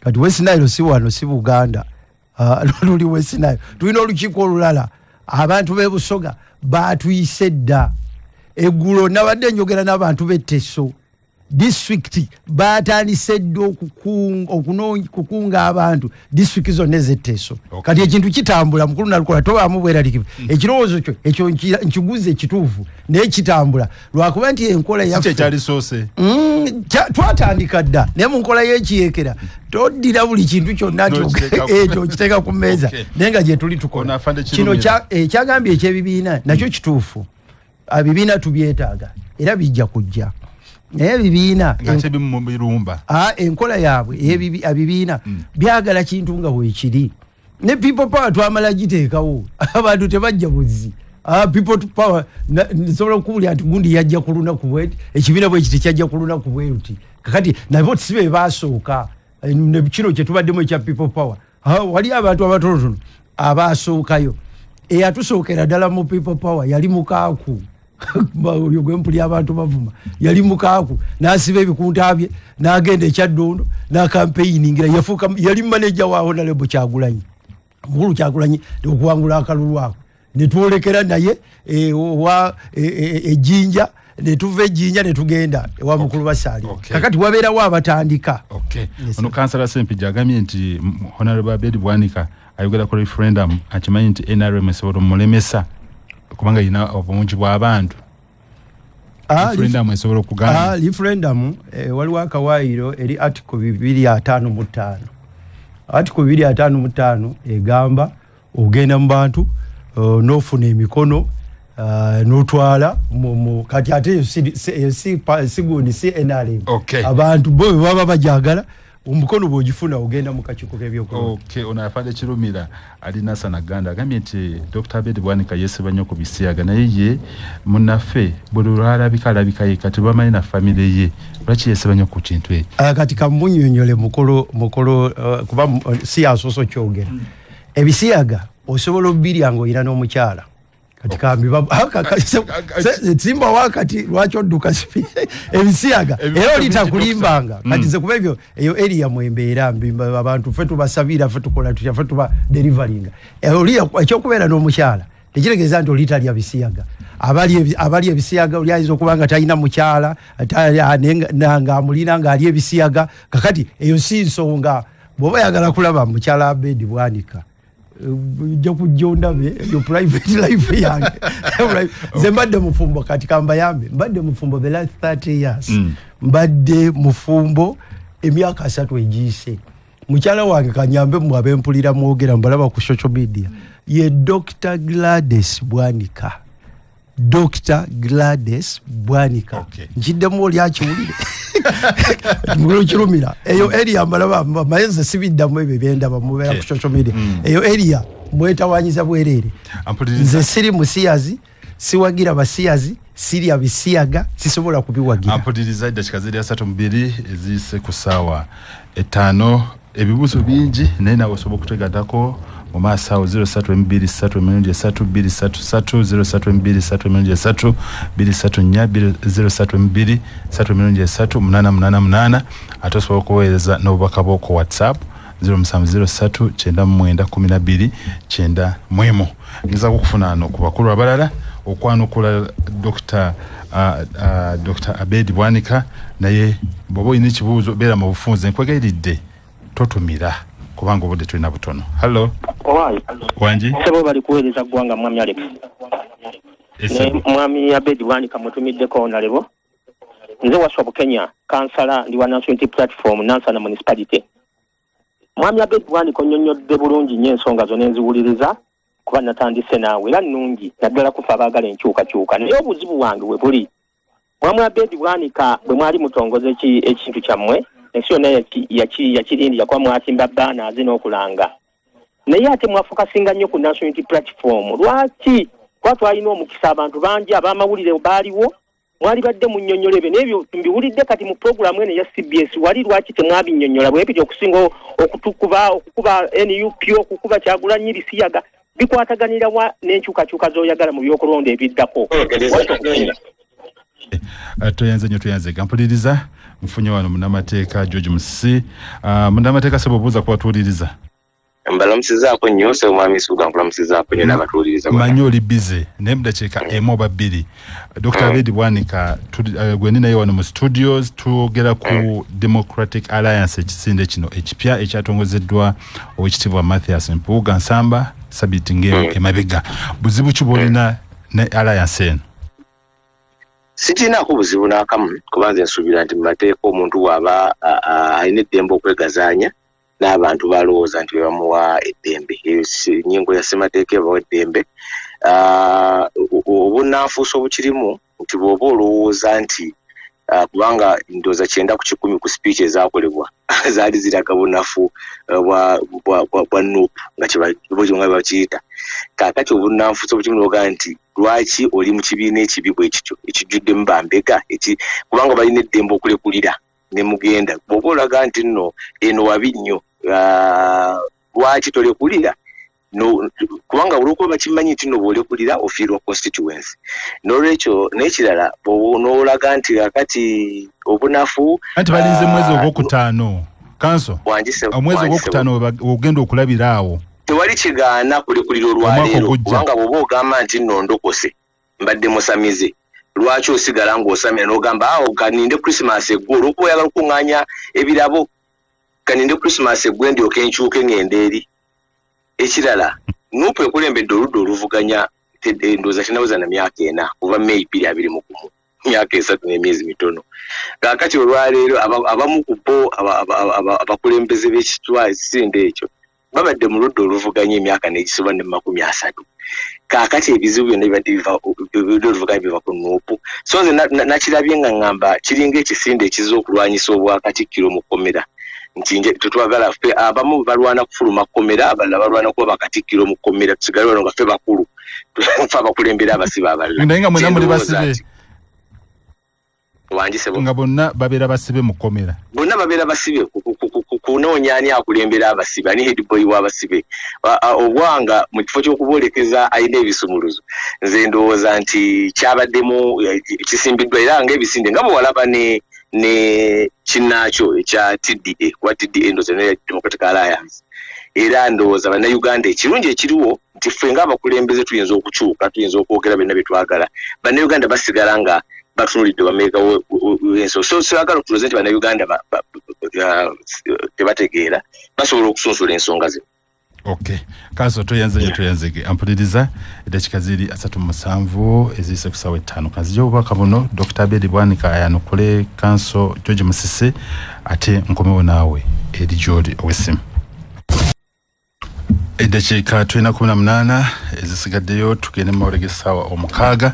Kati West Nile si wano, si Buganda, luli West Nile. Tulina olukiiko olulala, abantu b'e Busoga batuyise dda. Eggulo nabadde njogera n'abantu b'Etteso district, batandise dda kukunga abantu district zonna ez'Etteso. Kati ekintu kitambula, mukulu Nalukola, tobaamu bweralikivu. Ekirowoozo kyo ekyo nkiguze ekituufu, naye kitambula lwakuba nti enkola Si yaffe kyekyalisoose. Twatandika dda, naye mu nkola y'ekiyekera toddira buli kintu kyonna nti N'okiteeka ekyo okiteeka ku mmeeza. Naye nga gye tuli tukola. Ono afande Kino Kirumira. kyagambye ekyebibiina nakyo kituufu. Ebibiina tubyetaaga era bijja kujja, naye ebibiina nga ate ebimu mu birumba. Enkola yaabwe ebibiina byagala kintu nga weekiri. Ne People Power twamala giteekawo, abantu tebajja buzzi. People to Power, nsobola okuwulira nti gundi yajja ku lunaku bweti, ekibiina bwe kiti kyajja ku lunaku bwe luti. Kakati nabo si be baasooka. Ne kino kye tubaddemu ekya People Power, wali abantu abatonotono abaasookayo. Eyatusookera ddala mu People Power yali Mukaaku. Oyo gwe mpulira abantu bavuma yali Mukaaku, n'asiba ebikunta bye n'agenda ekyaddondo n'akampeiningira, yafuuka yali maneja wa Honorable Kyagulanyi, mukulu Kyagulanyi, okuwangula akalulu ako. Ne twolekera naye, owa, Ejjinja, ne tuva Ejjinja ne tugenda ewa mukulu Basaali. Kakati wabeerawo abatandika. Yes, Ono sir. Kansala Sempijja agambye nti Honorable Abed Bwanika ayogera ku referendum, akimanyi nti NRM esobola omulemesa kubanga erina obungi bw'abantu. Referendum esobola okugaana. Referendum, waliwo akawaayiro eri article 255. Article 255 egamba ogenda mu bantu, n'ofuna emikono, n'otwala kati ate eyo si gundi, si NRM. Abantu bo bwe baba bajagala Omukono bw'ogifuna ogenda mu kakiiko k'ebyokulonda. Okay, ono afande Kirumira ali Nasana Ganda agambye nti Dr. Abed Bwanika yeesiba nnyo ku bisiyaga, naye ye munnaffe buli lwalabika alabika yekka, tebamanyi na famire ye, lwaki yeesiba nnyo ku kintu ekyo? Kati kamunyonyole mukolo mukolo, kuba si yasoose okyogera. Ebisiyaga osobola obbirya ng'olina n'omukyala. Kati kambi simba wakati lwaki odduka ebisiyaga era oli takulimbanga. Kati nze kuba ebyo eyo area mwembeera abantu ffe tubasabira, ffe tukola tutya, ffe tuba deliveringa. Oli ekyokubeera n'omukyala tekitegeeza nti oli talya bisiyaga. Abali ebisiyaga oli ayinza okuba nga talina mukyala, ng'amulina ng'ali ebisiyaga. Kakati eyo si nsonga. Bw'oba oyagala kulaba mukyala Abedi Bwanika, ojja kujja ondabe eyo private life yange. Nze mbadde mufumbo, kati kambayambe, mbadde mufumbo the last 30 years. Mbadde mufumbo emyaka 30 egiyise. Mukyala wange kanyambe mmwe abempulira mwogera mbalaba ku social media, ye Dr. Gladys Bwanika. Dr. Gladys Bwanika. Nkiddemu oli akiwulire. Mukulu Kirumira, eyo area mbalaba maye nze sibiddamu ebyo byendaba mubeera ku social media. Eyo area mwetawanyiza bwereere. Ampuliriza. Nze siri musiyazi, siwagira basiyazi, sirya bisiyaga, sisobola kubiwagira. Ampuliriza, eddakiika ziri 32 eziyise ku ssaawa 5. Ebibuuzo bingi naye nawe osobola okutegattako mu maaso awo 03 2 3 emirundi 3 2 3 3 03 2 3 emirundi 3 2 3 4 03 2 3 emirundi 3 8 8 8. Ate osobola okuweereza n'obubaka bwo ku WhatsApp 0703 99 12 91. Ngezaako okufuna wano ku bakulu abalala okwanukula Dr. Abedi Bwanika, naye bw'oba olina ekibuuzo beera mu bufunze, nkwegayiridde totumira kubanga obudde tulina butono. Hallo. Owaayi. Wangi. Sebo, bali kuweereza ggwanga, mwami Alex. Ese. Ne mwami Abedi Bwanika mutumiddeko nalebo. Nze Waswa Bukenya, kansala, ndi wa National Unity Platform, Nansana Municipality. Mwami Abedi Bwanika, onnyonnyodde bulungi nnyo ensonga zo nenziwuliriza kuba natandise naawe, era nnungi naddala kufa abaagala enkyukakyuka. Naye obuzibu bwange we buli, mwami Abedi Bwanika, bwe mwali mutongoza ekintu kyammwe, ensi yonna yakirindira kuba mwatimba banners n'okulanga, naye ate mwafocusinga nnyo ku National Unity Platform. Lwaki? Kuba twalina omukisa, abantu bangi ab'amawulire baaliwo, mwali badde munnyonnyola ebyo n'ebyo mbiwulidde kati mu puroguramu eno eya CBS wali. Lwaki temwabinnyonnyola bwe bityo okusinga okutukuba, okukuba NUP, okukuba Kyagulanyi? Bisiyaga bikwataganira wa n'enkyukakyuka z'oyagala mu byokulonda ebiddako? Toyanze nnyo, toyanze. Gampuliriza, nfunye wano munnamateeka George Musisi. Munnamateeka sebo, obuuza kubatuwuliriza. Mbalamusizaako nnyo sebo, mwami Suuga, nkulamusizaako nnyo n'abatuwuliriza bonna. Manyi oli busy naye mu dakiika emu oba bbiri, Dr. Abedi Bwanika gwe ndi naye wano mu studios, twogera ku Democratic Alliance, ekisinde kino ekipya ekyatongozeddwa Owekitiibwa Mathias Mpuuga Nsamba sabiti ng'emu emabega. Buzibu ki bwolina ne alliance eno? Sikirinaako buzibu n'akamu, kuba nze nsuubira nti mu mateeka omuntu bw'aba alina eddembe okwegazaanya n'abantu balowooza nti be bamuwa eddembe. Eyo nnyingo ya ssemateeka ebawa eddembe. Obunnanfuusi obukirimu nti bw'oba olowooza nti kubanga ndowooza 90% ku speech ezaakolebwa zaali ziraga bunafu bwa NUP nga nga bakiyita. Kaakati obunnanfuusi obukirimu nogaa nti lwaki oli mu kibiina ekibi bwe kityo ekijjuddemu bambega, kubanga balina eddembe okulekulira ne mugenda. Bw'oba olaga nti nno eno wabi nnyo, lwaki tolekulira? No, kubanga olwokuba bakimanyi nti nno bw'olekulira ofiirwa constituency. N'olwekyo n'ekirala n'olaga nti kakati obunafu Anti balinze mwezi ogwokutaano kanso. Wangi Omwezi wangi. ogwokutaano wegenda okulabira awo. Tewali kigaana kulekulira Omwaka olwaleero ogujja. Kubanga bw'oba ogamba nti nno ndokose, mbadde musamize, lwaki osigala ng'osamira n'ogamba awo kaninde Christmas eggwe olwokuba oyagala okuŋŋaanya ebirabo, kaninde Christmas eggwe ndyoke nkyuke ŋŋende eri? Ekirala, NUP ekulembedde oludda oluvuganya ndowooza tenaweza na myaka 4, kuva May 2021, myaka 3 n'emyezi mitono. Kaakati olwaleero abamu ku bo abakulembeze b'ekitwa ekisinde ekyo babadde mu ludda oluvuganya emyaka n'egisoba ne 30. Kaakati ebizibu byonna bibadde biva oludda oluvuganya biva ku NUP. So nze nakirabye nga ŋŋamba kiringa ekisinde ekizza okulwanyisa obwakatikkiro mu kkomera. Nti tetwagala ffe abamu balwana kufuluma kkomera, abalala balwana kuba bakatikkiro mu kkomera, tusigale wano nga ffe bakulu, ffe abakulembera abasibe abalala. Naye nga mwenna muli basibe. Wangi nga bonna babeera basibe mu kkomera. Bonna babeera basibe kunoonya ani akulembera abasibe, ani headboy w'abasibe. Obwanga mu kifo ky'okuboolekeza alina ebisumuluzo. Nze ndowooza nti kyabaddemu kisimbiddwa era ng'ebisinde nga bwe walaba ne kinnaakyo ekya TDA, kuba TDA ndowooza nayo ya Democratic Alliance. Era ndowooza Bannayuganda ekirungi ekiriwo nti ffe ng'abakulembeze tuyinza okukyuka, tuyinza okwogera byonna bye twagala. Bannayuganda basigala nga batunulidde bameka w'ensonga. So saagala okulowooza nti Bannayuganda tebategeera, basobola okusunsula ensonga zino. Okay. Kaso toyanze toyanzege ampuliriza eddakiika ziri 37 eziyise ku ssaawa 5. Kanzije obubaka buno Dr. Abedi Bwanika ayanukule Kanso George Musisi, ate nkomewo naawe eri gy'oli ow'essimu. Eddakiika tulina 18 ezisigaddeyo, tugende mu mawulire g'essaawa 6.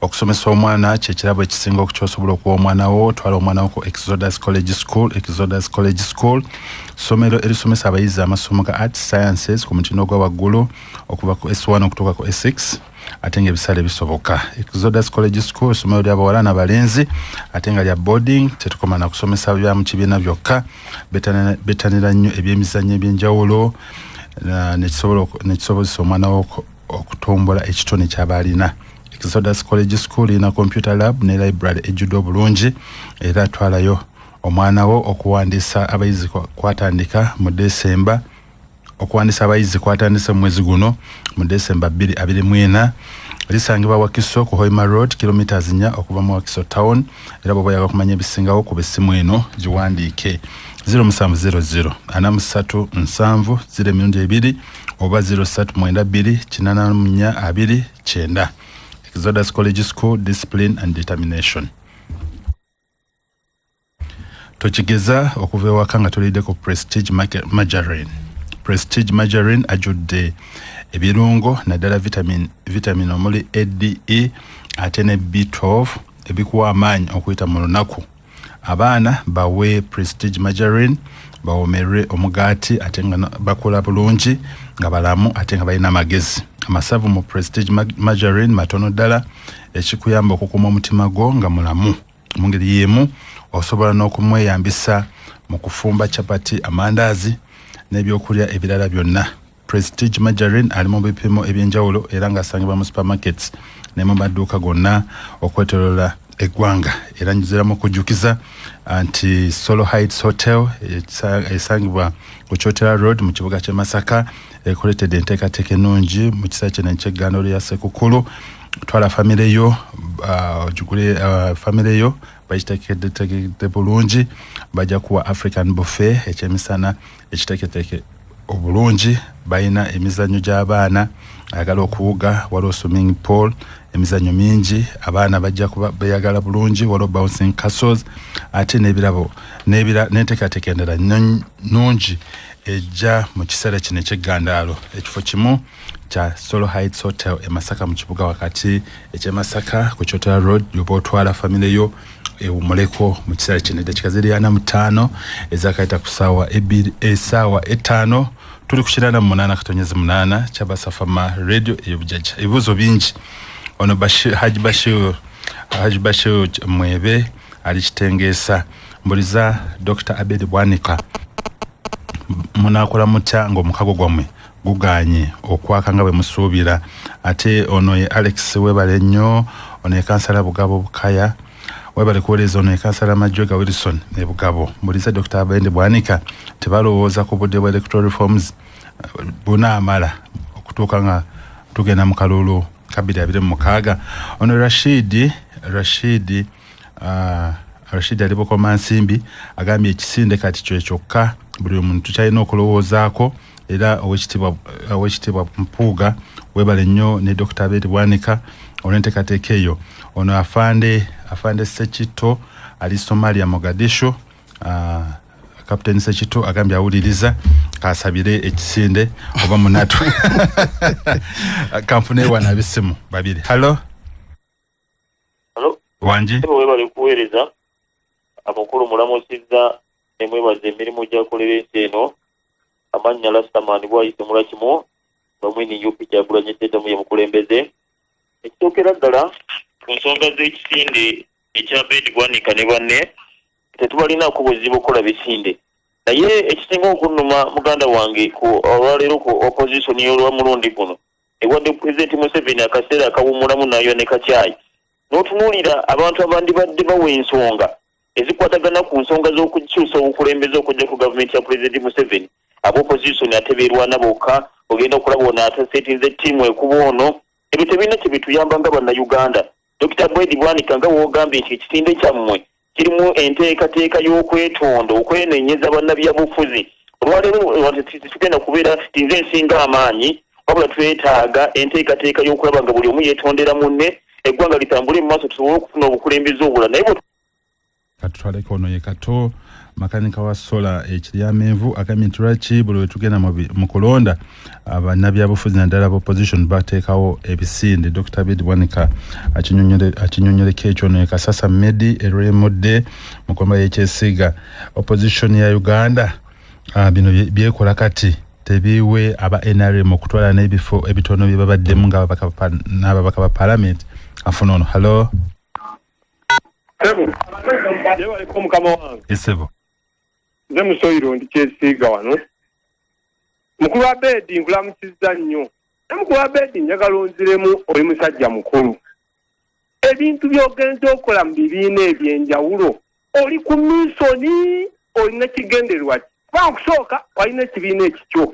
Okusomesa omwana kyekirabo ekisinga okukyosobola okuwa omwana wo. Twala omwana wo ku Exodus College School. Exodus College School ssomero erisomesa abayizi amasomo ga arts sciences ku mutindo ogwa waggulu okuva ku S1 okutuuka ku S6, ate ng'ebisale bisoboka. Exodus College School essomero ly'abawala n'abalenzi ate nga lya boarding. Tetukoma na kusomesa bya mu kibiina byokka, bettanira nnyo ebyemizannyo eby'enjawulo nekisobozesa omwana wo okutumbula ekitone ky'aba alina. Exodus College School erina computer lab ne library ejjudde obulungi, era twalayo omwana wo. Okuwandiisa abayizi kwatandika mu Desemba. Okuwandiisa abayizi kwatandise mu mwezi guno mu Desemba 2024. Lisangibwa Wakiso ku Hoima Road, kilometers 4 okuva mu Wakiso Town. Era bw'oba oyagala okumanya ebisingawo ku bessimu eno giwandiike 0700 43 70 0 2 oba 0392 84 29. Exodus College School, discipline and determination. Tokigeza okuva ewaka nga toliddeko Prestige Margarine. Prestige Margarine ajjudde ebirungo naddala vitamin omuli ADE ate ne B12 ebikuwa amaanyi okuyita mu lunaku. Abaana bawe Prestige Margarine bawomerwe omugaati ate nga bakula bulungi nga balamu ate nga balina amagezi. Amasavu mu Prestige Margarine matono ddala, ekikuyamba okukuuma omutima gwo nga mulamu. Mu ngeri y'emu osobola n'okumweyambisa mu kufumba chapati, amandaazi n'ebyokulya ebirala byonna. Prestige Margarine ali mu bipimo ebyenjawulo era ng'asangibwa mu supermarkets ne mu maduuka gonna okwetoloola eggwanga. Era njuziramu okujjukiza nti Solo Heights Hotel esangibwa ku Kyotera Road mu kibuga ky'e Masaka ekuleetedde enteekateeka ennungi mu kiseera kino eky'eggando lya Ssekukulu. Twala famire yo, ogigule famire yo bagiteekeddeteekedde bulungi, bajja kuwa African buffet ekyemisana ekiteeketeeke obulungi. Balina emizannyo gy'abaana ayagala okuwuga, waliwo swimming pool, emizannyo mingi, abaana bajja kuba beyagala bulungi, waliwo bouncing castles ate n'ebirabo n'enteekateeka endala nnungi ejja mu kiseera kino eky'eggandaalo. Ekifo kimu kya Solo Heights Hotel e Masaka mu kibuga wakati eky'e Masaka ku Kyotera Road, yoba otwala famire yo ewummuleko mu kiseera kino. Eddakiika ziri 45 ezakayita ku ssaawa 2, essaawa 5, tuli ku 88.8 Kyabasafama Radio ey'obujjajja. Ebibuuzo bingi. Ono Haji Bashir, Haji Bashir Mwebe ali Kitengeesa, mbuliza Dr. Abedi Bwanika, munaakola mutya ng'omukago gwammwe guganye okwaka nga bwe musuubira? Ate ono ye Alex, webale nnyo. Ono ye kansala Bugabo Bukaya, webale kuweereza. Ono ye kansala Majwega Wilson e Bugabo, mbuliza Dr. Abedi Bwanika, tebalowooza ku budde bwa electoral reforms bunaamala okutuuka nga tugenda mu kalulu ka 2026? Ono Rashidi ali Bukomansimbi, agambye ekisinde kati kyo kyokka buli muntu kyalina okulowoozaako. Era Owekitiibwa Mpuuga webale nnyo ne Dr. Abedi Bwanika olw'enteekateeka eyo. Ono afande Sekito ali Somalia, Mogadishu. Captain Sekito agambye awuliriza, kasabire ekisinde oba munatu kanfune wana abisimu babiri. Hallo. Hallo. Wangi. Webale kuweereza, abakulu mulamusizza. Nemwebaza emirimu gy'akolera ensi eno. Amannya Rastaman Bwayise Mulakimu, bamwini UP Kyagulanyi Ssentamu ye mukulembeze. Ekisookera ddala ku nsonga z'ekisinde ekya Abed Bwanika ne banne, tetubalinaako buzibu okukola bisinde. Naye ekisinga okunnuma muganda wange ku olwaleero ku opposition y'olwamulundi guno, ewadde Pulezidenti Museveni akaseera akawummulamu nayo ne kacyayi, n'otunuulira abantu abandibadde bawa ensonga ezikwatagana ku nsonga z'okukyusa obukulembeze okujja ku gavumenti ya Pulezidenti Museveni. Aba opposition ate beerwana bokka, ogenda okulaba ono asetinze ttiimu ekuba ono. Ebyo tebirina kye bituyamba nga Bannayuganda. Dr. Abed Bwanika, nga w'ogambye nti ekisinde kyammwe kirimu enteekateeka y'okwetonda, okwenenyeza bannabyabufuzi, olwaleero tetugenda kubeera nti nze nsinga amaanyi, wabula twetaaga enteekateeka y'okulaba nga buli omu yeetondera munne, eggwanga litambule mu maaso, tusobole okufuna obukulembeze obulala. Naye Katutwaleko ono ye Kato, makanika wa sola ekiryamenvu, agambye nti lwaki buli wetugenda mu kulonda bannabyabufuzi naddala opposition bateekawo ebisinde. Dr. Abed Bwanika akinyonyoleko ekyo. Ono ye Kasasa Medi erwemudde mu komba y'ekyesiga. Opposition ya Uganda bino byekola kati tebiwe aba NRM okutwala n'ebifo ebitono bye babaddemu ng'ababaka ba parliament. Afuna ono. Hallo. Yebaleko mukama wange. Esebo. Nze Musoyiro, ndi Kyesiiga wano. Mukulu wa Bedi, nkulamusizza nnyo. Ne mukulu wa Bedi, njagala onziremu, oli musajja mukulu. Ebintu by'ogenza okola mu bibiina ebyenjawulo, oli ku mission, olina kigendererwa ki? Kubanga okusooka walina ekibiina ekikyo,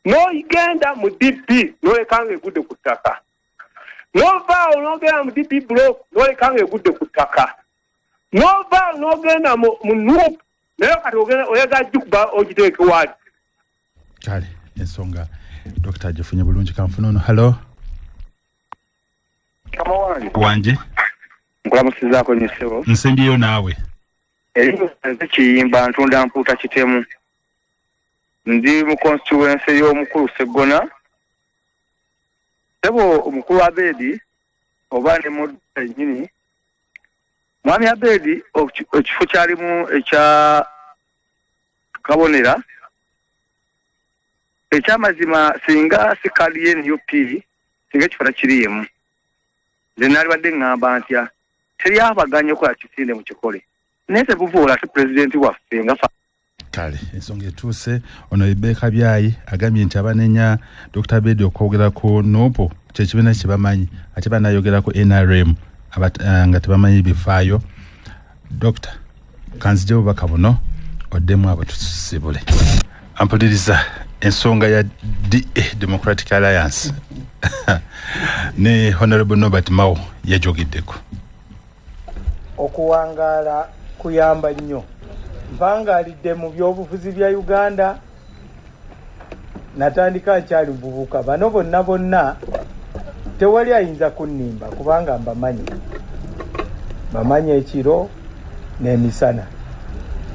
n'ogenda mu DP n'oleka nga egudde ku ttaka, n'ovaawo n'ogenda mu DP Block n'oleka nga egudde ku ttaka, n'ovaawo n'ogenda mu NUP, naye kati oyagala gikuba ogiteeke waali. Kale ensonga Dokita agifunye bulungi. Kanfuna ono. Hallo. Kama wange. Wanje. Nkulamusizaako nnyo ssebo. Nsembyeyo naawe. Nze Kiyimba, ntunda mpuuta Kitemu, ndi mu constituency y'omukulu Seggona. Ssebo omukulu Abedi oba ne mudda ennyini, mwami Abedi, ekifo kyalimu ekya Kabonera, ekyamazima singa si kaadi ye NUP, singa ekifo takiriimu. Nze naalibadde ŋŋamba ntya, teri abaganya okukola kisinde mu kikole, naye tebuvuula ate pulezidenti waffe nga Kale ensonga etuuse. Ono Rebeka Byayi agambye nti abanenya Dr. Abedi okwogera ku NUP, kyekibiina kyebamanyi, ate banayogera ku NRM nga tebamanyi bifaayo. Dr, kanzije obubaka buno oddemu abo tusibule. Ampuliriza, ensonga ya DA, Democratic Alliance, ne Honorable Norbert Mao yajogeddeko. Okuwangaala kuyamba nnyo. Mpangaalidde mu byobufuzi bya Uganda, natandika nkyali muvubuka. Bano bonna bonna tewali ayinza kunnimba kubanga mbamanyi, bamanyi ekiro n'emisana.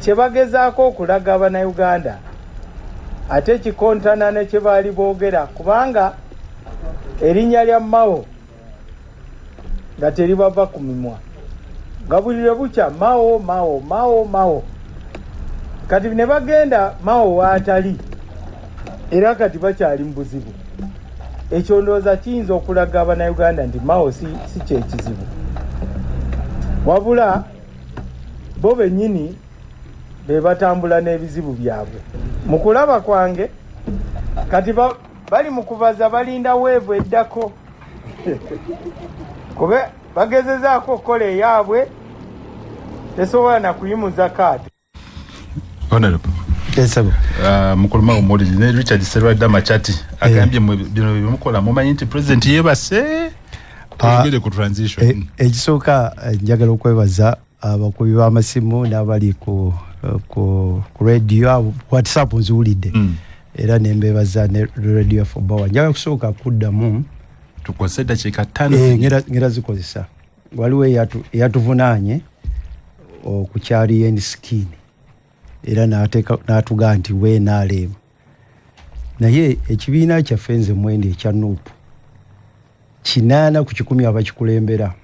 Kye bagezaako okulaga Abannayuganda ate kikontana ne kye baali boogera, kubanga erinnya lya Mao nga teribava ku mimwa, nga buli lwe bukya Mao, Mao, Mao, Mao. Kati ne bagenda Mao waatali, era kati bakyali mu buzibu. Ekyo ndowooza kiyinza okulaga Abannayuganda nti Mao si kyekizibu, wabula bo bennyini be batambula n'ebizibu byabwe. Mu kulaba kwange kati bali mu kubaza, balinda weevu eddako, kube bagezezaako okukola eyaabwe, tesobola na kuyimuza kaati. Honorable. Esebo. Mukulu Mao Muli ne Richard Serwadda Machati agambye bino byemukola mumanyi nti president yeebase. Tuyogere ku transition. Ekisooka njagala okwebaza abakubi b'amasimu n'abali ku radio, abo WhatsApp nziwulidde, era nembebaza ne Radio for Power. Njagala kusooka kuddamu Tukozese eddakiika 5. Ngera zikozesa. Waliwo eyatuvunaanye ku kyali skin, era n'atugaa nti we NRM, naye ekibiina kyaffe nze mwendi ekya NUP, 80% abakikulembera,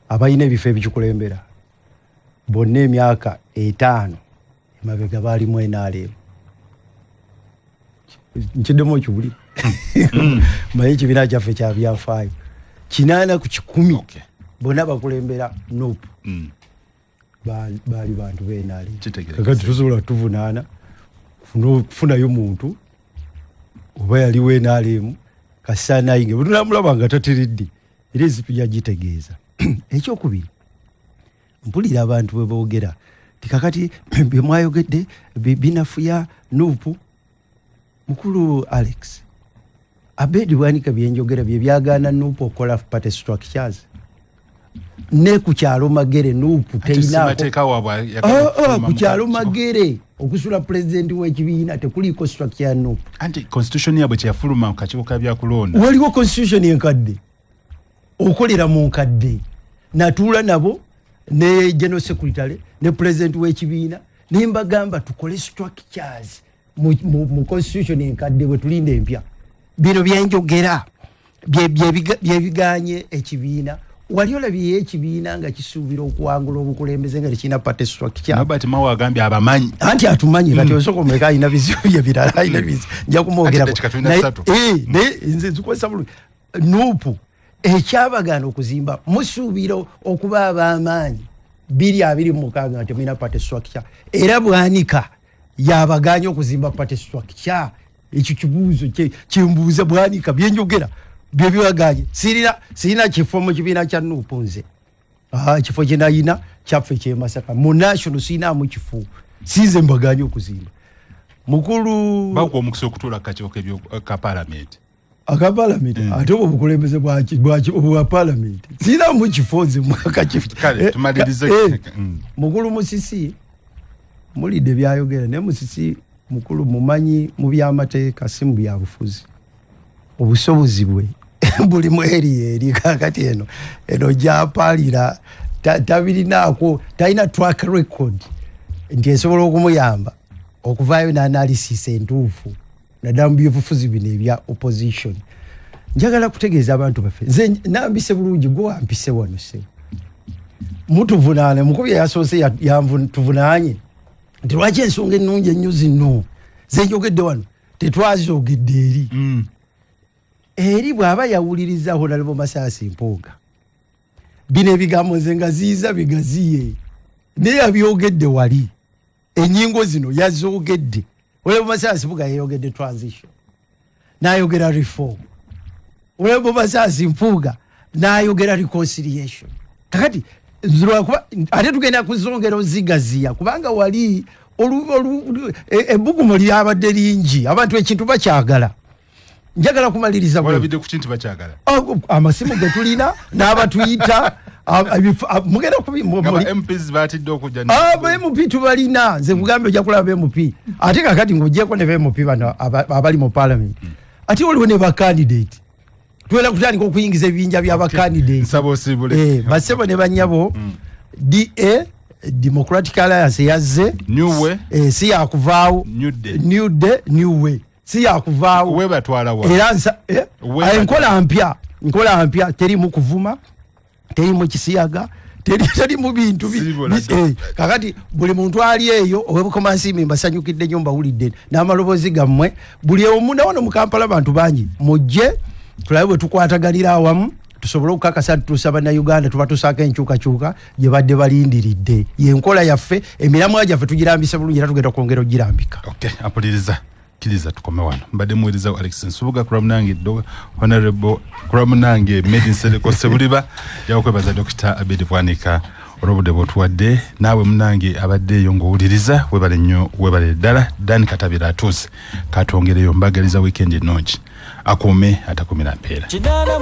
abalina ebifo ebikikulembera bonna, emyaka 50 Emabega baalimu NRM. Nkiddemu okiwulire, maye ekibiina kyaffe kya byafaayo. 80% bonna bakulembera NUP baali bantu be NRM. Kitegerekese. Kakati tosobola tuvunaana kufunayo muntu oba yaliwo NRM kasaanayinge bwe tunamulaba nga tateredde, era ezipu yagitegeeza. Ekyokubiri, mpulira abantu bwe boogera ti kakati bye mwayogedde binafuya NUP. Mukulu Alex Abedi Bwanika, byenjogera bye byagaana NUP okukola party structures ne ku kyalo Magere NUP Ate teyinaako. ssemateeka waabwe ayagala okufuluma Ku mu kyalo kakiiko. Magere okusula pulezidenti w'ekibiina tekuliiko structure ya NUP. Anti constitution yaabwe kyeyafuluma mu kakiiko ka byakulonda. Waliwo constitution enkadde, okolera mu nkadde. Natuula nabo ne general secretary ne president w'ekibiina ne mbagamba tukole structures mu constitution enkadde bwe tulinda empya. Bino byenjogera byebiganye ekibiina. Wali olabyeyo ekibiina nga kisuubira okuwangula obukulembeze nga tekirina party structure? Norbert Mao agambye abamanyi. Anti atumanyi. Kati osooka omuleka, alina bizibu bye birala, alina bizibu, nja kumwogerako. Ate eddakiika tulina ssatu. Naye nze nzikozesa bulungi. NUP ekyabagaana okuzimba, musuubira okuba ab'amaanyi 2026 nga temulina party structure? Era Bwanika yabaganye okuzimba party structure? Ekyo kibuuzo kyembuuza Bwanika. Byenjogera byebyaganye. Sirina kifo mu kibiina kya NUP nze. Ekifo kyenayina kyaffe kyemasaka mu national, sirinaamu kifo, sinze mbaganye okuzimba, mukulu. Bakuwa omukisa okutuula ku kakiiko ka parliament. Aka parliament? Ate obwo obukulembeze bwa parliament, sirinamu kifo nze mwakakifo. Kale, tumalirize. Mukulu Musisi, mulidde byayogera, naye Musisi mukulu mumanyi mu byamateeka, si mu byabufuzi. Obusobozi bwe bulimu eri kakati eno gyapalira tabirinaako, talina track record nti esobola okumuyamba okuvaayo n'analysis entuufu, naddala mu byobufuzi bino ebya opposition. Njagala kutegeeza abantu baffe, nze nambise bulungi, gwe wampise wano se mutuvunaane. Mukubi eyasoose tuvunaanye nti lwaki ensonga ennungi ennyo zino zenjogedde wano tetwazogedde eri. Eri bw'aba yawuliriza Honorable Masaasi Mpuuga, bino ebigambo nze nga ziiza bigaziye, naye yabyogedde wali, enyingo zino yazoogedde. Honorable Masaasi Mpuuga yayogedde transition, n'ayogera reform. Honorable Masaasi Mpuuga n'ayogera reconciliation. Kakati lwakuba ate tugenda kuzongera ozigaziya, kubanga wali ebbugumu lyabadde lingi, abantu ekintu bakyagala. Njagala kumaliriza bwe. Walabidde ku kintu bakyagala? Amasimu ge tulina n'abatuyita, mugenda Nga ba MPs batidde okujja. Aba MP tubalina. Nze nkugambye, ojja kulaba MP. Ate kakati ng'ogyeko ne ba MP bano abali mu parliament, ate waliwo ne bacandidate. Tugenda kutandika okuyingiza ebibinja by'abacandidate. Nsaba osiibule. Basebo ne banyabo, DA, Democratic Alliance, yazze. New way. Si yakuvaawo. New day. New day, new way, si yakuvaawo. Webatwala wa? Era enkola mpya, nkola mpya, terimu kuvuma, terimu kisiyaga, terimu bintu Siibula. Kakati buli muntu ali eyo owebukomansiimi, mbasanyukidde nnyo, mbawulidde n'amaloboozi gammwe. Buli omu nawano mu Kampala bantu bangi, mujje tulabe bwe tukwataganira awamu tusobole okukakasa nti tutuusa Bannayuganda, tuba tusaako enkyukakyuka gye badde balindiridde. Yenkola yaffe, emiramwa gyaffe tugirambise bulungi, era tugenda kwongera okugirambika. Okay, ampuliriza, kkiriza tukome wano. Mbadde muweereza Alex Nsubuga kulamunange, Honorable kulamunange Medi Nsereko Sebuliba. Jakwebaza Dr. Abedi Bwanika olw'obudde bw'otuwadde. Naawe munange abadde eyo ng'owuliriza, webale nnyo, webale ddala. Dan Katabira atuuse katwongereyo. Mbagaliza weekend ennungi. Akuume atakumira mpeera. 8.